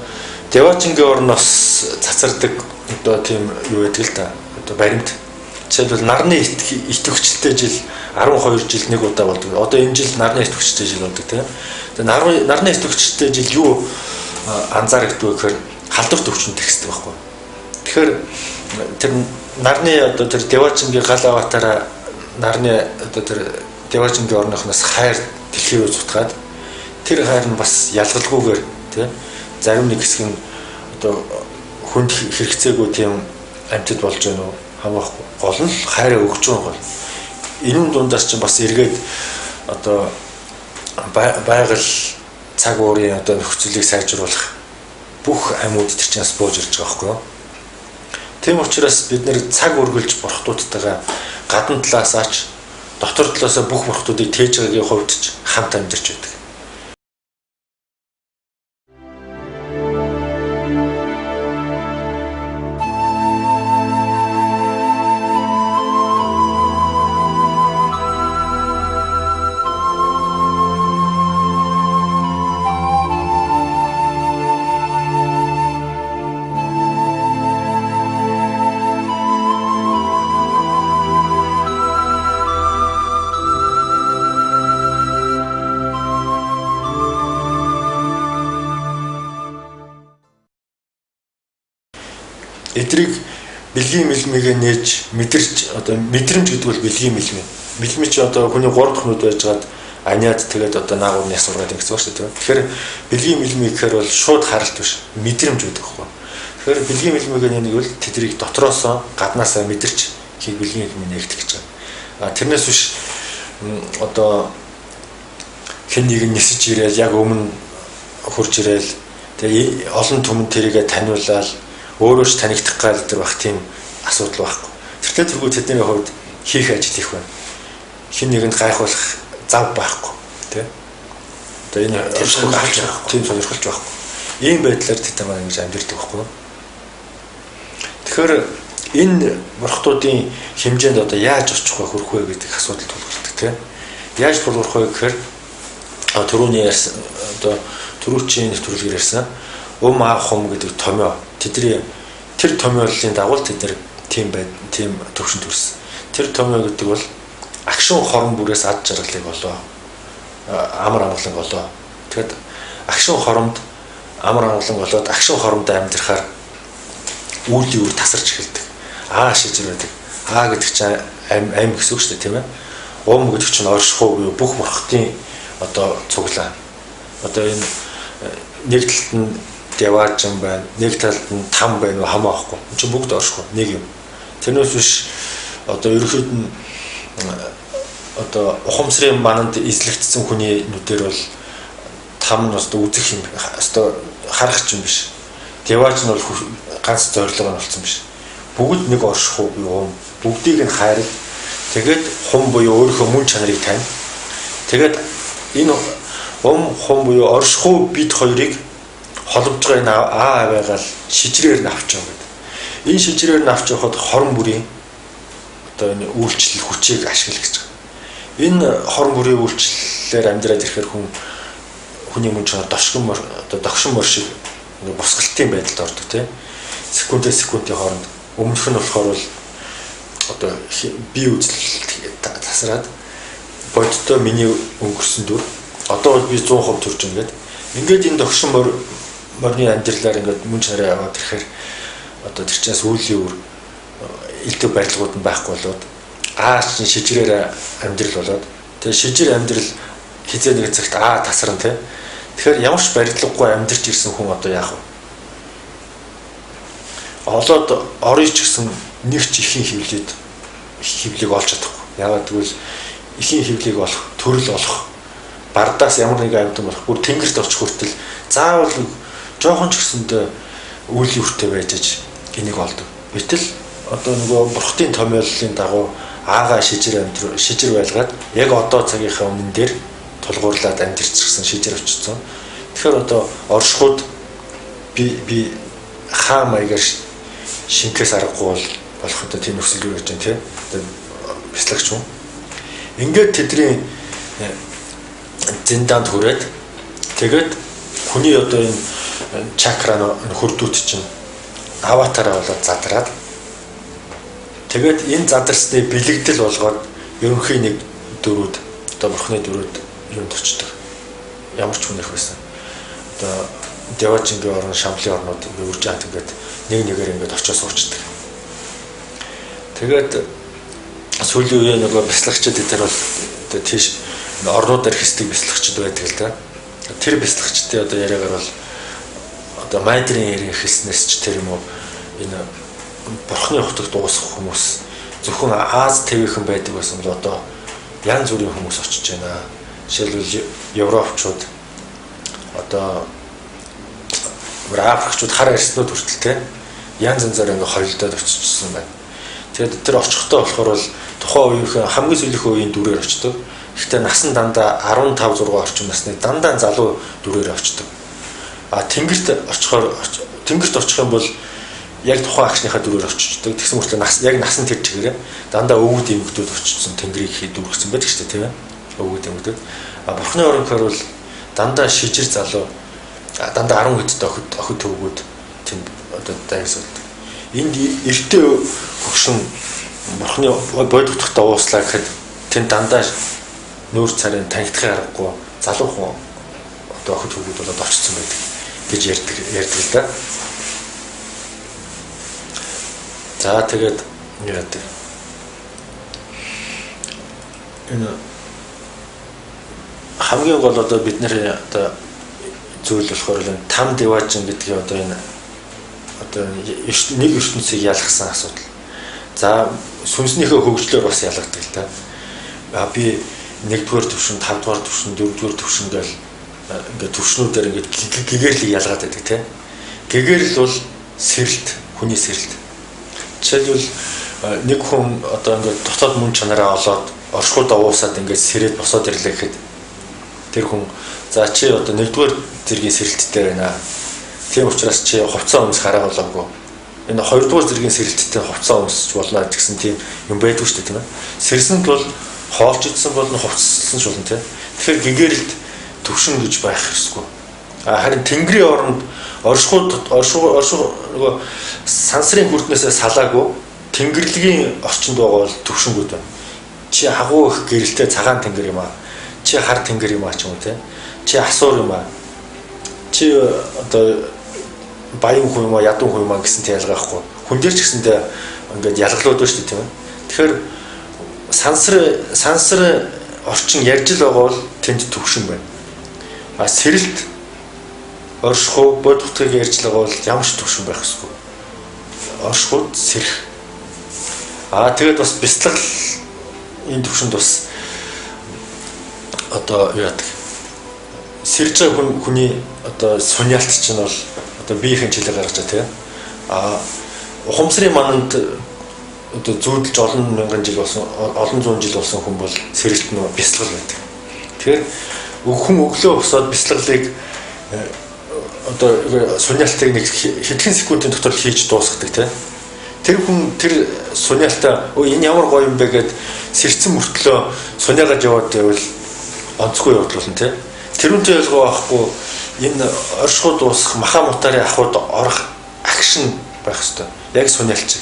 Деважингийн орноос цацардаг одоо тийм юу байдаг л да. Одоо баримт. Жишээлбэл нарны итгэвчлээ жил 12 жил нэг удаа болдог. Одоо энэ жил нарны итгэвчлээ жил болдог тийм. Тэгээ нарны итгэвчлээ жил юу анзаарэгддэг вэ гэхээр халдвар төвчөнд тэгсдэг байхгүй. Тэгэхээр тэр нарны одоо тэр Деважингийн гал аватаараа нарны одоо тэр Деважингийн орныхноос хайр дэлхий рүү зутгаад тэр хайр нь бас ялгалгүйгээр тий зарим нэг хэсэг нь одоо хүнд хэрэгцээгүй тийм амьтад болж байна уу хамаахгүй. Гол нь хайраа өгч байгаа гол. Энэ дундаас чинь бас эргээд одоо байгаль цаг уурын одоо нөхцөлийг сайжруулах бүх амьууд тэр чинь бас бууж ирж байгаа байхгүй юу? Тийм учраас бид нэр цаг үргэлж бурхтуудтайгаа гадна талаас ач дотор талаасаа бүх бурхтуудыг тээж байгаагийн хувьд ч хамт амьдарч байдаг. Эдрийг бэлгийн мэлмигээ нээж мэдэрч одоо мэдрэмж гэдэг бол бэлгийн мэлми. Мэлми чи одоо хүний 3 дахь нүд байжгаад аниад тэгээд одоо наагур нь сургаад ингэсэн ба шүү дээ. Тэгэхээр бэлгийн мэлми гэхээр бол шууд харалт биш, мэдрэмж байдаг байхгүй. Тэгэхээр бэлгийн мэлмигээ нэг бол тэдрийг дотроосоо гаднаасаа мэдэрч хийг бэлгийн мэлми нээгдэх гэж байгаа. А тэрнээс биш одоо хэн нэг нь нисэж ирээл яг өмнө хурж ирээл тэгээ олон түмэн тэрийгэ таниулаад өөрөө ч танигдах гал тэр бах тийм асуудал байхгүй. Тэртээ тэргүй тэдний хувьд хийх ажил их байна. Хэн нэгэнд гайхуулах зав байхгүй тий. Одоо энэ тийм сонирхолж байхгүй. Ийм байдлаар тэд маань ингэж амьдардаг байхгүй юу? Тэгэхээр энэ бурхтуудын хэмжээнд одоо яаж очих вэ, хүрэх вэ гэдэг асуудал тулгардаг тий. Яаж тулгарх вэ гэхээр түрүүний ярьсан одоо түрүүчийн нэвтрүүлгээр ярьсан ум аа хум гэдэг томьёо. Тэдний тэр томьёоллын дагуу тэд нэр тийм бай тийм төвшөнд төрсөн. Тэр томьёо гэдэг бол агшин хорон бүрээс ад жаргалыг олоо. Амар амгалан олоо. Тэгэхэд агшин хоромд амар амгалан олоод агшин хоромд амьдрахаар үүлийн үр тасарч эхэлдэг. Аа шижир байдаг. Аа гэдэг чинь ам гэсэн үг шүү дээ, тийм ээ. Ум гэдэг чинь оршихуу буюу бүх бурхтын одоо цуглаан. Одоо энэ нэг талд нь деважин байна, нэг талд нь там байна уу хамаа байхгүй. Энд чинь бүгд оршихуу нэг юм. Тэрнээс биш одоо ерөнхийд нь одоо ухамсарын мананд эзлэгдсэн хүний нүдээр бол там нь одоо үзэх юм, өстой харах юм биш. Деваж нь бол ганц зорилго нь болсон биш. Бүгд нэг оршихуу буюу ум. Бүгдийг нь хайрл. Тэгээд хум буюу өөрийнхөө мөн чанарыг тань. Тэгээд энэ ум хум буюу оршихуу бид хоёрыг холбож байгаа энэ аа аваагаал шижрээр нь авч яваа гэдэг. Энэ шижрээр нь авч явахад хорон бүрийн одоо энэ үйлчлэл хүчийг ашиглах гэж байгаа. Энэ хорон бүрийн үйлчлэлээр амьдраад ирэхээр хүний мөн чанар дошгон одоо догшин мор шиг босголтын байдалд ордог тийм. Секундээ секундын хооронд өмнөх нь болохоор бол одоо бие үзлэлт тасраад бодиттой миний өнгөрсөн дүр одоо бол би 100% төрж ингээд ингээд энэ догшин морины амьдралаар ингээд мөн чанараа яваад ирэхээр одоо тэр чинь сүүлийн үр элдв барилгууд нь байхгүй болоод аа чинь шижрээр амьдрал болоод тэгээ шижир амьдрал хизээ нэг цагт аа тасарна тий. Тэгэхээр ямар ч барилгагүй амьдарч ирсэн хүн одоо яах вэ? Олоод орё ч гэсэн нэг ч ихийн хөвлийг олж чадахгүй. Яагаад гэвэл ихийн хөвлийг олох, төрөл олох, бардаас ямар нэгэн амьтан болох, бүр тэнгэрт очих хүртэл заавал жоохон ч гэсэндээ үйл үртэй байж аж энийг олдог. Гэтэл одоо нөгөө бурхтын томьёоллын дагуу аага шижир амьдр шижир байлгаад яг одоо цагийнхаа өмнө дээр тулгуурлаад амьдарчихсан шижир очсон. Тэгэхээр одоо оршихуд би хаа маягаар шинкээс аргагүй бол болох одоо тийм нөхцөл рүү явж байна тий. Одоо бяцлагч хүн. Ингээд тэдний зиндаанд хүрээд тэгээд хүний одоо энэ чакра хөрдүүд чинь аватараа болоод задраад тэгээд энэ задарсны бэлэгдэл болгоод ерөнхий нэг дөрүүд одоо бурхны дөрүүд юунд очдог. Ямар ч хүн их байсан. Одоо Деважингийн орон, Шамлын орнууд ингээ үрж хат ингээд нэг нэгээр ингээд очиж суучдаг. Тэгээд сүүлийн үеийн нөгөө бяцлагчид эдгээр бол одоо тийш орнуудаар хэсдэг бяцлагчид байдаг л да. Тэр бяцлагчдын одоо яриагаар бол одоо майдрын яриг хэлснээс ч тэр юм уу энэ бурхны хотогт дуусах хүмүүс зөвхөн Аз твийнхэн байдаг байсан бол одоо янз бүрийн хүмүүс очиж байна. Жишээлбэл Европчууд одоо Африкчууд хар арьснууд хүртэл те янз янзаар ингээ холилдоод очижсэн байна. Тэгээд тэр очихдоо болохоор бол тухайн үеийнхэн хамгийн сүүлийн үеийн дүрээр очдог. Гэхдээ нас нь дандаа 15 6 орчим насны дандаа залуу дүрээр очдог. А тэнгэрт очихоор тэнгэрт очих юм бол яг тухайн агшныхаа дүрээр очичдаг. Тэгсэн мөртлөө нас яг нас нь тэр чигээрээ дандаа өвөг дэмэгдүүд очсон тэнгэрийг дүүргэсэн байдаг шүү дээ, тийм ээ. Өвөг дэмэгдүүд. А бурхны оронхоор бол дандаа шижир залуу дандаа 10 хэдтэй охид төвгүүд тийм одоо дайсуулдаг. Энд эртээ хөгшин бурхны бодит утгатай ууслаа гэхэд тэн дандаа нүүр царын танигдахын аргагүй залуу хүн одоо охид хөвгүүд болоод очсон байдаг гэж ярьдаг л да. За тэгээд яадаг. Энэ хамгийн гол одоо бид нэр одоо зүйл болохоор энэ там деважин гэдгийг одоо энэ одоо нэг ертөнцийг ялгсан асуудал. За сүнснийхөө хөгжлөөр бас ялгадаг л та. А би 1-р төвшин, 5-р төвшин, 4-р төвшин гэл ингээд төвшнүүдээр ингээд гэгэрлийг ялгаад байдаг тийм. Гэгэрэл бол сэрэлт, хүний сэрэлт. Жишээлбэл нэг хүн одоо ингээд дотоод мөн чанараа олоод оршихуйд уусаад ингээд сэрээд босоод ирлээ гэхэд тэр хүн за чи одоо 1-р зэргийн сэрэлттэй байна. Тийм учраас чи хувцас өмс хараа болоогүй. Энэ 2-р зэргийн сэрэлттэй хувцас өмсч болно гэсэн тийм юм байдгүй шүү дээ, тийм ээ. Сэрсэнд бол хоолж идсэн болно, хувцаслсан ч болно, тийм. Тэгэхээр гэгэрэлд төвшин гэж байх ёсгүй. А харин тэнгэрийн оронд оршихуйд оршихуй нөгөө сансрын хүрднээсээ салаагүй тэнгэрлэгийн орчинд байгаа бол төвшингүүд байна. Чи агуу их гэрэлтэй цагаан тэнгэр юм аа. Чи хар тэнгэр юм аа ч юм уу те. Чи асуур юм аа. Чи одоо баян хүн юм аа, ядуу хүн юм аа гэсэн тэ ялгаахгүй. Хүн дээр ч гэсэндээ ингээд ялгалууд байна шүү дээ, тийм ээ. Тэгэхээр сансар орчин ярьж л байгаа бол тэнд төвшин байна. А сэрэлт оршихуй бодготыг ярьж л байгаа бол ямар ч төвшин байх ёсгүй. Оршихуйд сэрэх. Аа тэгээд бас бяцлал энэ төвшөнд бас одоо юу яадаг. Сэрж байгаа хүний одоо суниалт чинь бол одоо биеийн чилэг гаргаж байгаа тийм. А ухамсарын мананд одоо зүүдэлж олон мянган жил болсон, олон зуун жил болсон хүн бол сэрэлт нь бяцлал байдаг. Тэгэхээр хүн өглөө босоод бяцлаглыг одоо суниалтыг нэг хэдхэн секундын дотор л хийж дуусгадаг тийм. Тэр хүн тэр суниалтаа өө энэ ямар гоё юм бэ гэд сэрцэн мөртлөө суниагаад яваад байвал онцгүй явдал болно тийм. Тэрүүнтэй ялгаа байхгүй энэ оршихуй дуусах маха мутарын ахуйд орох агшин байх хэвээр. Яг суниалч.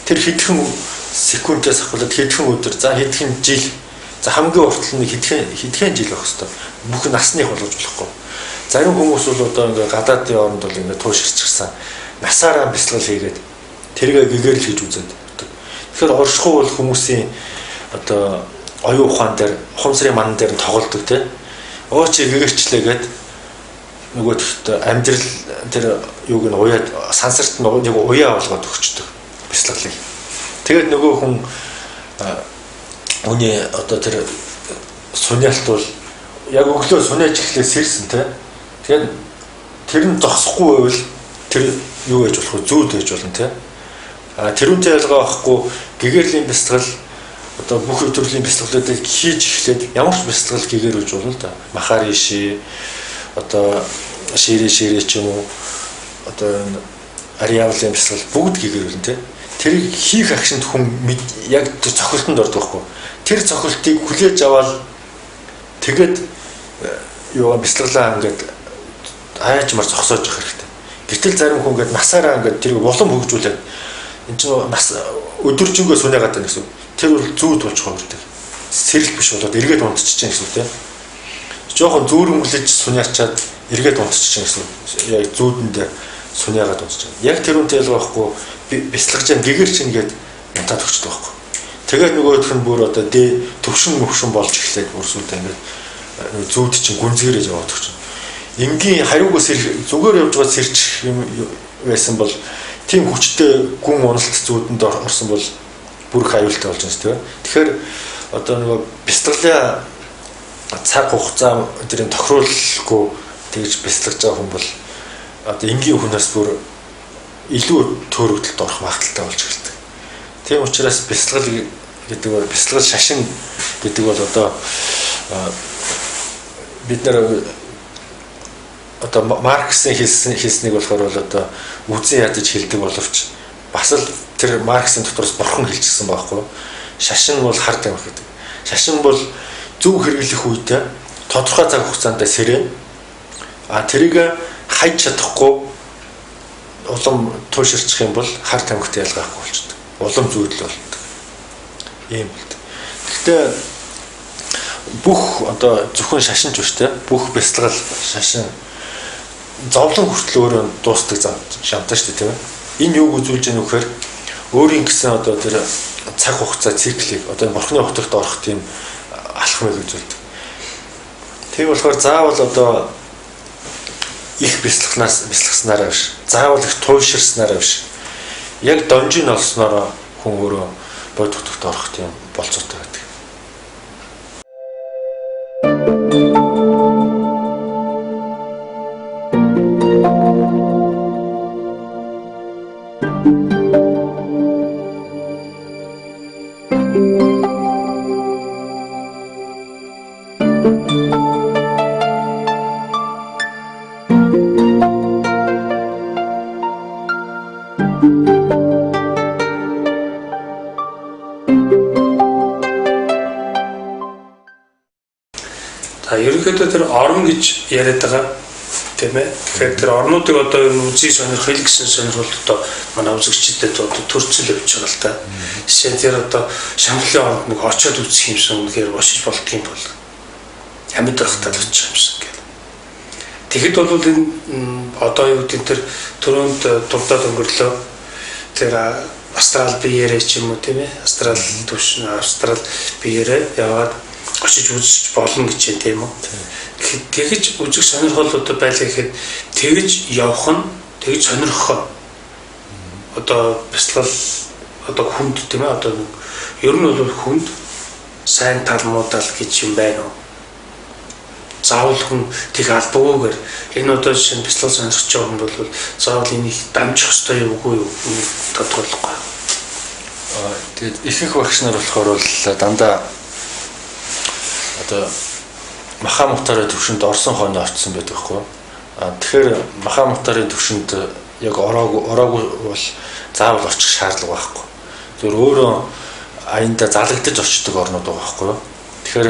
Тэр хэдхэн секундээс ахуулаад хэдхэн өдөр, за хэдхэн жил, за хамгийн урт нь хэдхэн жил байх хэвээр. Бүх насных болгож болохгүй. Зарим хүмүүс бол одоо ингээ гадаадын оронд бол ингээ тууширчихсан. Насаараа бяцлал хийгээд тэргээ гэгэрэл хийж үзээд. Тэгэхээр оршихуй бол хүмүүсийн одоо оюун ухаан дээр, ухамсарын манан дээр нь тоглодог тийм. Өө чи гэгэрчлээгээд нөгөө тэгт амьдрал тэр юуг нь уяад сансарт нэг уяа болгоод өгчдөг бяцлаглыг. Тэгээд нөгөө хүн хүний одоо тэр суниалт бол яг өглөө суниаж эхлээ сэрсэн тийм. Тэгээд тэр нь зогсохгүй байвал тэр юу байж болох вэ? Зүүд байж болно тийм. А тэрүүнтэй ялгаа байхгүй гэгэрлийн бяцлал одоо бүх төрлийн бяцлаглуудыг хийж эхлээд ямар ч бяцлал гэгэрүүлж болно л да. Махариши одоо ширээ ч юм уу одоо энэ ариавлын бяцлал бүгд гэгэрүүлнэ тийм. Тэрийг хийх агшинд хүн яг тэр цохилтонд ордог байхгүй. Тэр цохилтыг хүлээж аваад тэгээд юугаа бяцлаглаа ингээд хайчмар зогсоож явах хэрэгтэй. Гэтэл зарим хүн ингээд насаараа ингээд тэрийг улам хөгжүүлээд энэ чинь нас өдөржингөө суниагаад байна гэсэн. Тэр бол зүүд болж хувирдаг. Сэрэлт биш болоод эргээд унтчих чинь гэсэн үг тийм. Жохон зүүрэмглэж суниачаад эргээд унтчих чинь гэсэн. Яг зүүдэндээ суниагаад унтчих. Яг тэр үнтэй ялгаа байхгүй бяцлагж чинь гэгэр чинь гээд унтаад өгчдөг байхгүй. Тэгээд нөгөөх нь бүр одоо төвшин мөвшин болж эхлээд бүр сүлдээ ингээд зүүд чинь гүнзгийрэж яваад өгч. Энгийн хариугүй зүгээр явж байгаа сэрч юм байсан бол тийм хүчтэй гүн уналт зүүдэнд орсон бол бүр их аюултай болж байна тийм. Тэгэхээр одоо нөгөө бяцлаглын цаг хугацаа тэрийг тохируулахгүй тэгж бяцлагж байгаа хүн бол одоо энгийн хүнээс бүр илүү төөрөгдөлд орох магадлалтай болж эхэлдэг. Тийм учраас бяцлал гэдэг бол бяцлал шашин гэдэг бол одоо бид нар одоо Марксийн хэлснийг болохоор бол одоо үзэн ядаж хэлдэг боловч бас л тэр Марксийн дотроос бурхан хэлчихсэн байхгүй. Шашин бол хар тамхи гэдэг. Шашин бол зөв хэрэглэх үедээ тодорхой цаг хугацаанд сэрэн. А тэрийг хайж чадахгүй улам тууширчих юм бол хар тамхитай ялгаахгүй болчдөг. Улам зүйдэл болдог. Ийм болдог. Гэхдээ бүх одоо зөвхөн шашин ч биш те бүх бяцлагал шашин зовлон хүртэл өөрөө дуустдаг зам шамтай шүү дээ тийм ээ. Энэ юуг үзүүлж яах вэ гэхээр өөрийн гэсэн одоо тэр цаг хугацаа циклийг одоо бурхны хотогт орох тийм алхмыг үзүүлдэг. Тийм болохоор заавал одоо их бяцлагснараа биш. Заавал их туйширснараа биш. Яг донжин олснороо хүн өөрөө бодит хотогт орох тийм болцоотой байдаг. Ерөнхийдөө тэр орон гэж яриад байгаа, тийм ээ. Тэгэхээр тэр орнуудыг одоо ер нь үзий сонирхол гэсэн сонирхол одоо манай үзэгчдэд одоо төрцөл явж байгаа л та. Жишээ нь тэр одоо Шамхлын оронд нэг очиод үзэх юмсан, үнэхээр бошиж болдгийм бол амьд байхдаа л очих юмсан гэх. Тэгэхэд бол энэ одоо юу гэдэг тэр түрүүнд дурдаад өнгөрлөө, тэр астрал биеэрээ ч юм уу, тийм ээ, астрал түвшин, астрал биеэрээ яваад очиж үзэж болно гэж юм, тийм үү. Тэгэхэд тэгэж үзэх сонирхол одоо байлаа гэхэд тэгэж явах нь, тэгж сонирхох одоо бяцлал одоо хүнд, тийм ээ, одоо ер нь бол хүнд сайн тал, муу тал гэж юм байна уу? Заавал хүн тэг алдгүйгээр энэ одоо жишээ нь бяцлал сонирхож байгаа хүн бол заавал энийг дамжих ёстой юу, үгүй юу, энийг тодорхойлохгүй. Тэгээд ихэнх багш нар болохоор бол дандаа одоо Махамутарын төвшөнд орсон хойно очсон байдаг хгүй. Тэгэхээр Махамутарын төвшөнд яг ороогүй бол заавал очих шаардлага байхгүй. Зөв өөрөө аяндаа залагдаж очдог орнууд байгаа байхгүй юу. Тэгэхээр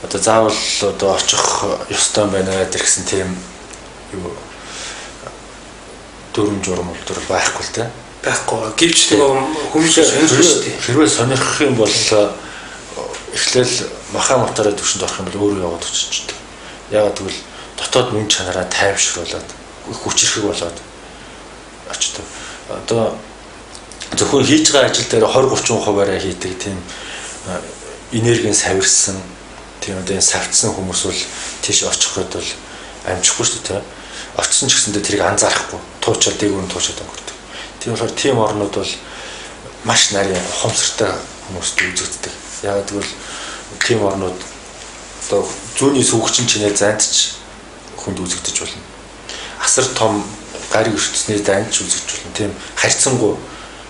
одоо заавал одоо очих ёстой байна гэсэн тийм юу дүрм журам бол байхгүй л дээ. Байхгүй. Гэвч нөгөө хүмүүс сонирхох шүү дээ. Хэрвээ сонирхох юм бол эхлээл Махамутарын төвшөнд орох юм бол өөрөө яваад очиж. Яагаад гэвэл дотоод мөн чанараа тайвшруулад, хүчирхэг болоод очдог. Одоо зөвхөн хийж байгаа ажил дээр 20 30%-аараа хийдэг тийм энергийн савирсан, тийм одоо энэ савцсан хүмүүс бол тийш очих гээд бол амжихгүй шүү дээ. Очсон ч гэсэндээ тэрийг анзаарахгүй, туучаад дээгүүр нь туучаад өнгөрдөг. Тийм болохоор тийм орнууд бол маш нарийн ухамсартай хүмүүст үзэгддэг. Яагаад гэвэл тийм орнууд одоо зүүнний сүүгчин чинээ зайд ч хүнд үзэгдэж болно. Асар том гариг ертөнцний дайнд ч үзэгдэж болно. Тийм харьцангуй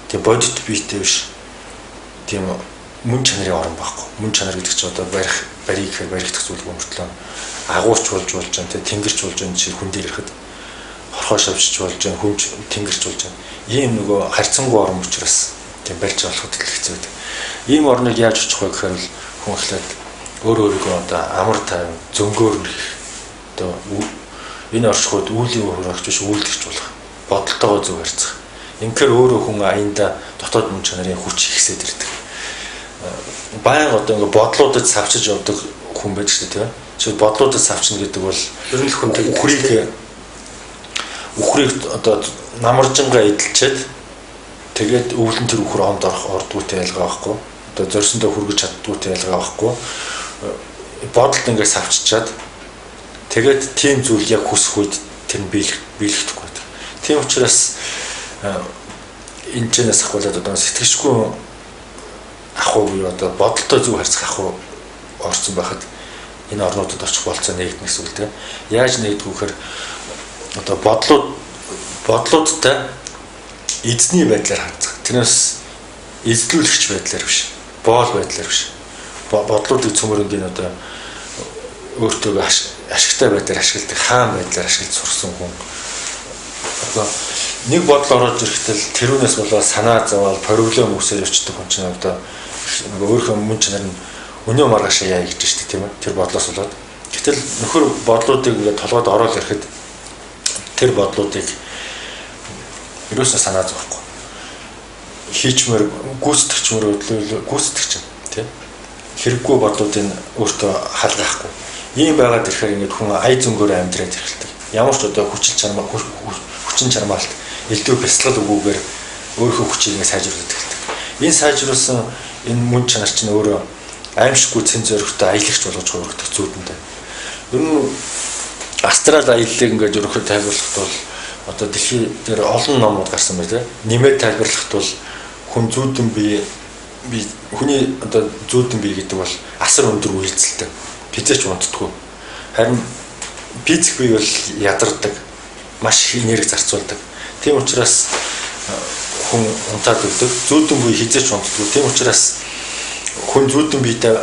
тийм бодит биетэй биш. Тийм мөн чанарын орн байхгүй. Мөн чанар гэдэг чинь одоо барих, барийг гэхээр баригдах зүйлгүй мөртлөө агуурч болж болж байгаа, тэнгэрч болж байгаа жишээ хүн дээр ирэхэд хорхоо шавжч болж байгаа, хүнч тэнгэрч болж байгаа. Ийм нөгөө харьцангуй орн учраас тийм барьж болоход хэцүү байдаг. Ийм орныг яаж очих вэ гэхээр л хүн эхлээд өөр өөрийгөө одоо амар тайван зөнгөөр нэх. Одоо энэ оршихуйд үүлийн хөрөгч биш, үйлдэгч болох. Бодолтойгоо зөв харьцах. Инхээр өөрөө хүн аяндаа дотоод мөн чанарын хүч ихсээд ирдэг. Баян одоо ингээ бодлуудад савчиж явдаг хүн байж шүү дээ, тийм ээ. Жишээл бодлуудад савчна гэдэг бол ер нь л хүн үхрийг одоо намаржингаа эдэлчээд тэгээд өвлөн тэр үхэр онд орох ордгуутай ялгаа байхгүй. Одоо зорьсондоо хүргэж чаддгүйтэй ялгаа байхгүй. Бодолд ингээ савчичаад тэгээд тийм зүйл яг хүсэх үед тэр нь биелэхдэггүй байдаг. Тийм учраас энэ чэнэс ахуулаад одоо сэтгэшгүй ах уу буюу одоо бодолтой зөв харьцах ах уу орсон байхад энэ орнуудад очих болцоо нэгдэнэ гэсэн үг тийм. Яаж нэгдэх вэ гэхээр одоо бодлуудтай эзний байдлаар хандах. Тэрнээс эзлүүлэгч байдлаар биш, боол байдлаар биш. Бодлуудыг цөмөрөнгийн одоо өөртөө ашигтай байдлаар ашигладаг, хаан байдлаар ашиглаж сурсан хүн. Одоо нэг бодол ороод ирэхдээ л тэрүүнээс болоод санаа зовоол, проблем үүсэл явчихдаг хүн чинь одоо өөрийнхөө мөн чанар нь өнөө маргаашаа яа гэж штэ, тийм ээ. Тэр бодлоос болоод. Гэтэл нөхөр бодлуудыг ингээд толгойд ороод ирэхэд тэр бодлуудыг ерөөсөө санаа зовхгүй. Хийчмээр гүйцэтгэж мөрөөдлөө гүйцэтгэж чинь, тийм. Хэрэггүй бодлуудыг өөртөө халгаахгүй. Ийм байгаад ирэхээр ингээд хүн ая зөнгөөр амьдраад эхэлдэг. Ямар ч одоо хүчил чармаа, хүчин чармаалт элдв бяцлал өгүүгээр өөрийнхөө хүчийг ингээд сайжруулад эхэлдэг. Энэ сайжруулсан энэ мөн чанар чинь өөрөө аимшиггүй цэн зөрөгтэй аялагч болгож хувиргадаг зүүдэндээ. Ер нь астрал аяллыг ингээд ерөнхийдөө тайлбарлахад бол одоо дэлхий дээр олон номууд гарсан байна, тийм. Нэмээд тайлбарлахад бол хүн зүүдэн бие би хүний одоо зүүдэн бие гэдэг бол асар өндөр үйлдэлтэй. Хизээч унтдаггүй. Харин физик бие бол ядардаг. Маш их энерги зарцуулдаг. Тийм учраас хүн унтаад өгдөг. Зүүдэн бие хизээч унтдаггүй. Тийм учраас хүн зүүдэн биетэй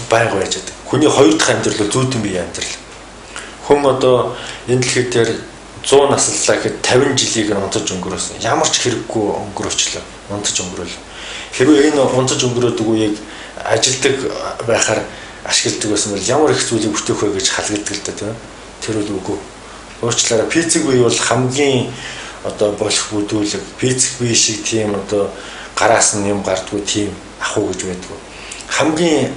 байнга байж байдаг. Хүний хоёр дахь амьдрал бол зүүдэн бие амьдрал. Хүн одоо энэ дэлхий дээр 100 наслалаа гэхэд 50 жилийг нь унтаж өнгөрөөсөн. Ямар ч хэрэггүй өнгөрөөчлөө. Унтаж өнгөрөөл. Хэрвээ энэ унтаж өнгөрөөдөг үеийг ажилдаг байхаар ашигладаг байсан бол ямар их зүйлийг бүтээх вэ гэж халагддаг л да, тийм. Тэр бол үгүй. Уучлаарай, физик бие бол хамгийн одоо болох бүдүүлэг, физик бие шиг тийм одоо гараас нь юм гардггүй тийм ахуй гэж байдгүй. Хамгийн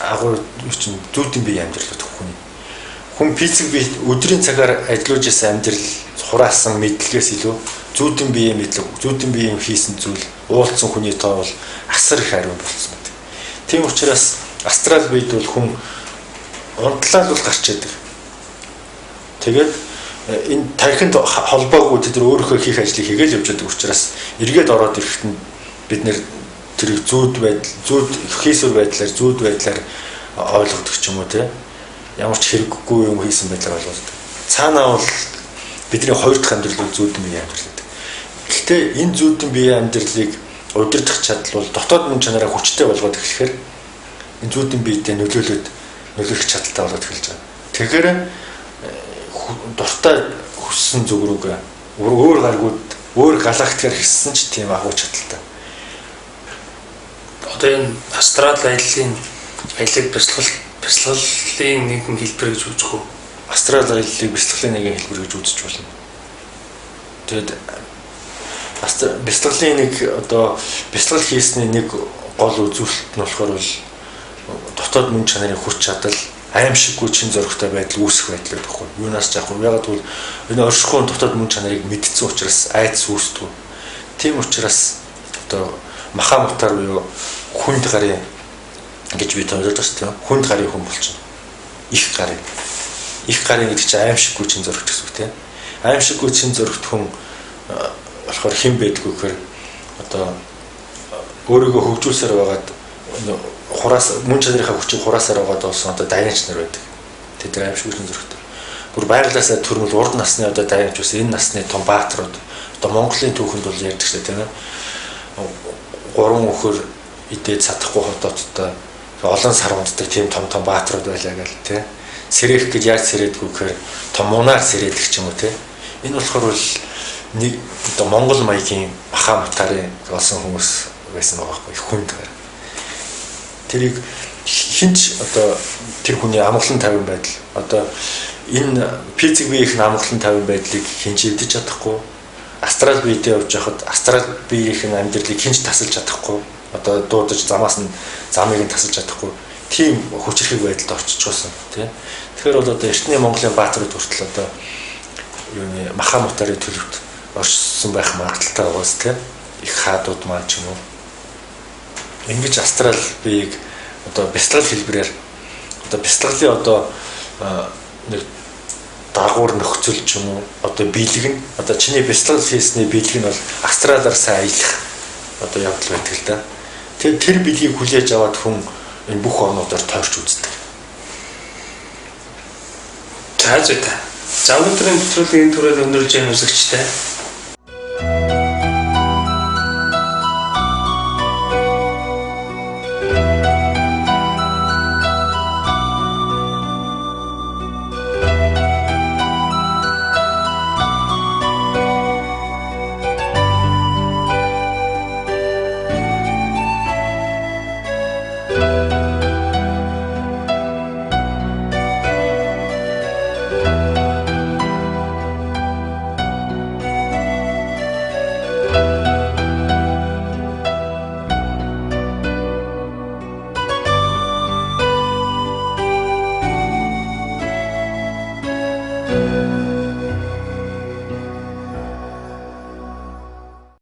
агуу чинь зүүдэн бие амьдрал гэдэг хүний. Хүн физик бие өдрийн цагаар ажиллаж исэн амьдрал хураасан мэдлэгээс илүү зүүдэн бие мэдлэг, зүүдэн биеийн хийсэн зүйл, уулзсан хүний тоо бол асар их ариун болсон байдаг. Тийм учраас астрал биед бол хүн унтлаа л бол гарч идэг. Тэгээд энэ тархинд холбоогүй тэд нар өөрийнхөө хийх ажлыг хийгээл явж байдаг учраас эргээд ороод ирэхэд нь бид нэр тэрийг зүүд байдал, зүүд хийсвэр байдлаар, зүүд байдлаар ойлгодог ч юм уу те. Ямар ч хэрэггүй юм хийсэн байдлаар ойлгодог. Цаанаа бол бидний хоёр дахь амьдрал бол зүүдэн биеийн амьдрал гэдэг. Гэхдээ энэ зүүдэн биеийн амьдралыг удирдах чадал бол дотоод мөн чанараа хүчтэй болгоод эхлэхээр энэ зүүдэн биедээ нөлөөлөд нөлөөлөх чадaltaй болоод эхэлж байгаа. Тэгэхээр дуртай хүссэн зүг рүүгээ өөр гаргууд өөр галактикаар хийсэн ч тийм агуу чадaltaй. Одоо энэ астрал аяллаа аяллыг бясалгалын нэгэн хэлбэр гэж үзэх үү? Астрал аяллыг бясалгалын нэгэн хэлбэр гэж үзэж болно. Тэгээд бясалгалын нэг одоо бясалгал хийсний нэг гол үзүүлэлт нь болохоор бол дотоод мөн чанарын хүч чадал, аимшиггүй чин зоригтой байдал үүсэх байдал гэдэг байхгүй. Юунаас ч яах вэ? Ягаад гэвэл энэ оршихуйн дотоод мөн чанарыг мэдсэн учраас айдас үүсдэг. Тийм учраас одоо маха мутаар буюу хүнд гарын гэж би томьёолж байна тийм. Хүнд гарын хүн болчихно. Их гарын. Их гарын гэдэг чинь аимшиггүй чин зоригт гэсэн үг тийм. Аимшиггүй чин зоригт хүн болохоор хэн байдгүй гэхээр одоо өөрийгөө хөгжүүлсээр байгаад хураас мөн чанарынхаа хүчийг хураасаар байгаад болсон одоо даяарч нар байдаг. Тэд нар аимшиггүй чин зоригтой. Бүр байглаасаа төрмөл урд насны одоо даяарч ус энэ насны том бааtruуд одоо Монголын түүхэнд бол ярьдаг шээ тийм ээ. Гурван өхөр идээд чадахгүй хотооттой олон сар унтдаг тийм том том бааtruуд байлаа гэл тийм. Сэрэх гэж яаж сэрээдгүй гэхээр том мунаар сэрээдэг ч юм уу тийм. Энэ болохоор бол нэг одоо Монгол маягийн маха мутарын болсон хүмүүс байсан байгаа байхгүй хүнд гар. Тэрийг хинч одоо тэр хүний амгалан тайван байдал одоо энэ физик биеийн амгалан тайван байдлыг хинч эвдэж чадахгүй. Астрал биедээ явж байхад астрал биеийн амьдралыг хинч тасалж чадахгүй. Одоо дуудаж замаас нь замыг нь тасалж чадахгүй. Тийм хүчирхэг байдалд орчиж байсан тий. Тэгэхээр бол одоо эртний Монголын бааtruуд хүртэл одоо юуны маха мутарын төлөвт оршсон байх магадлалтай байгаас тий. Их хаадууд маань ч юм уу. Ингэж астрал биеийг одоо бясалгал хэлбэрээр одоо бясалгалын одоо нэг дагуур нөхцөл ч юм уу одоо биелэг нь одоо чиний бясалгал хийсний биелэг нь бол астралаар сайн аялах одоо явдал байдаг л да. Тэр биелгийг хүлээж аваад хүн энэ бүх орнуудаар тойрч үздэг. За зүйтэй. За өнөөдрийн нэвтрүүлгийн энэ түрээд өндөрлж байгаа үзэгчтэй.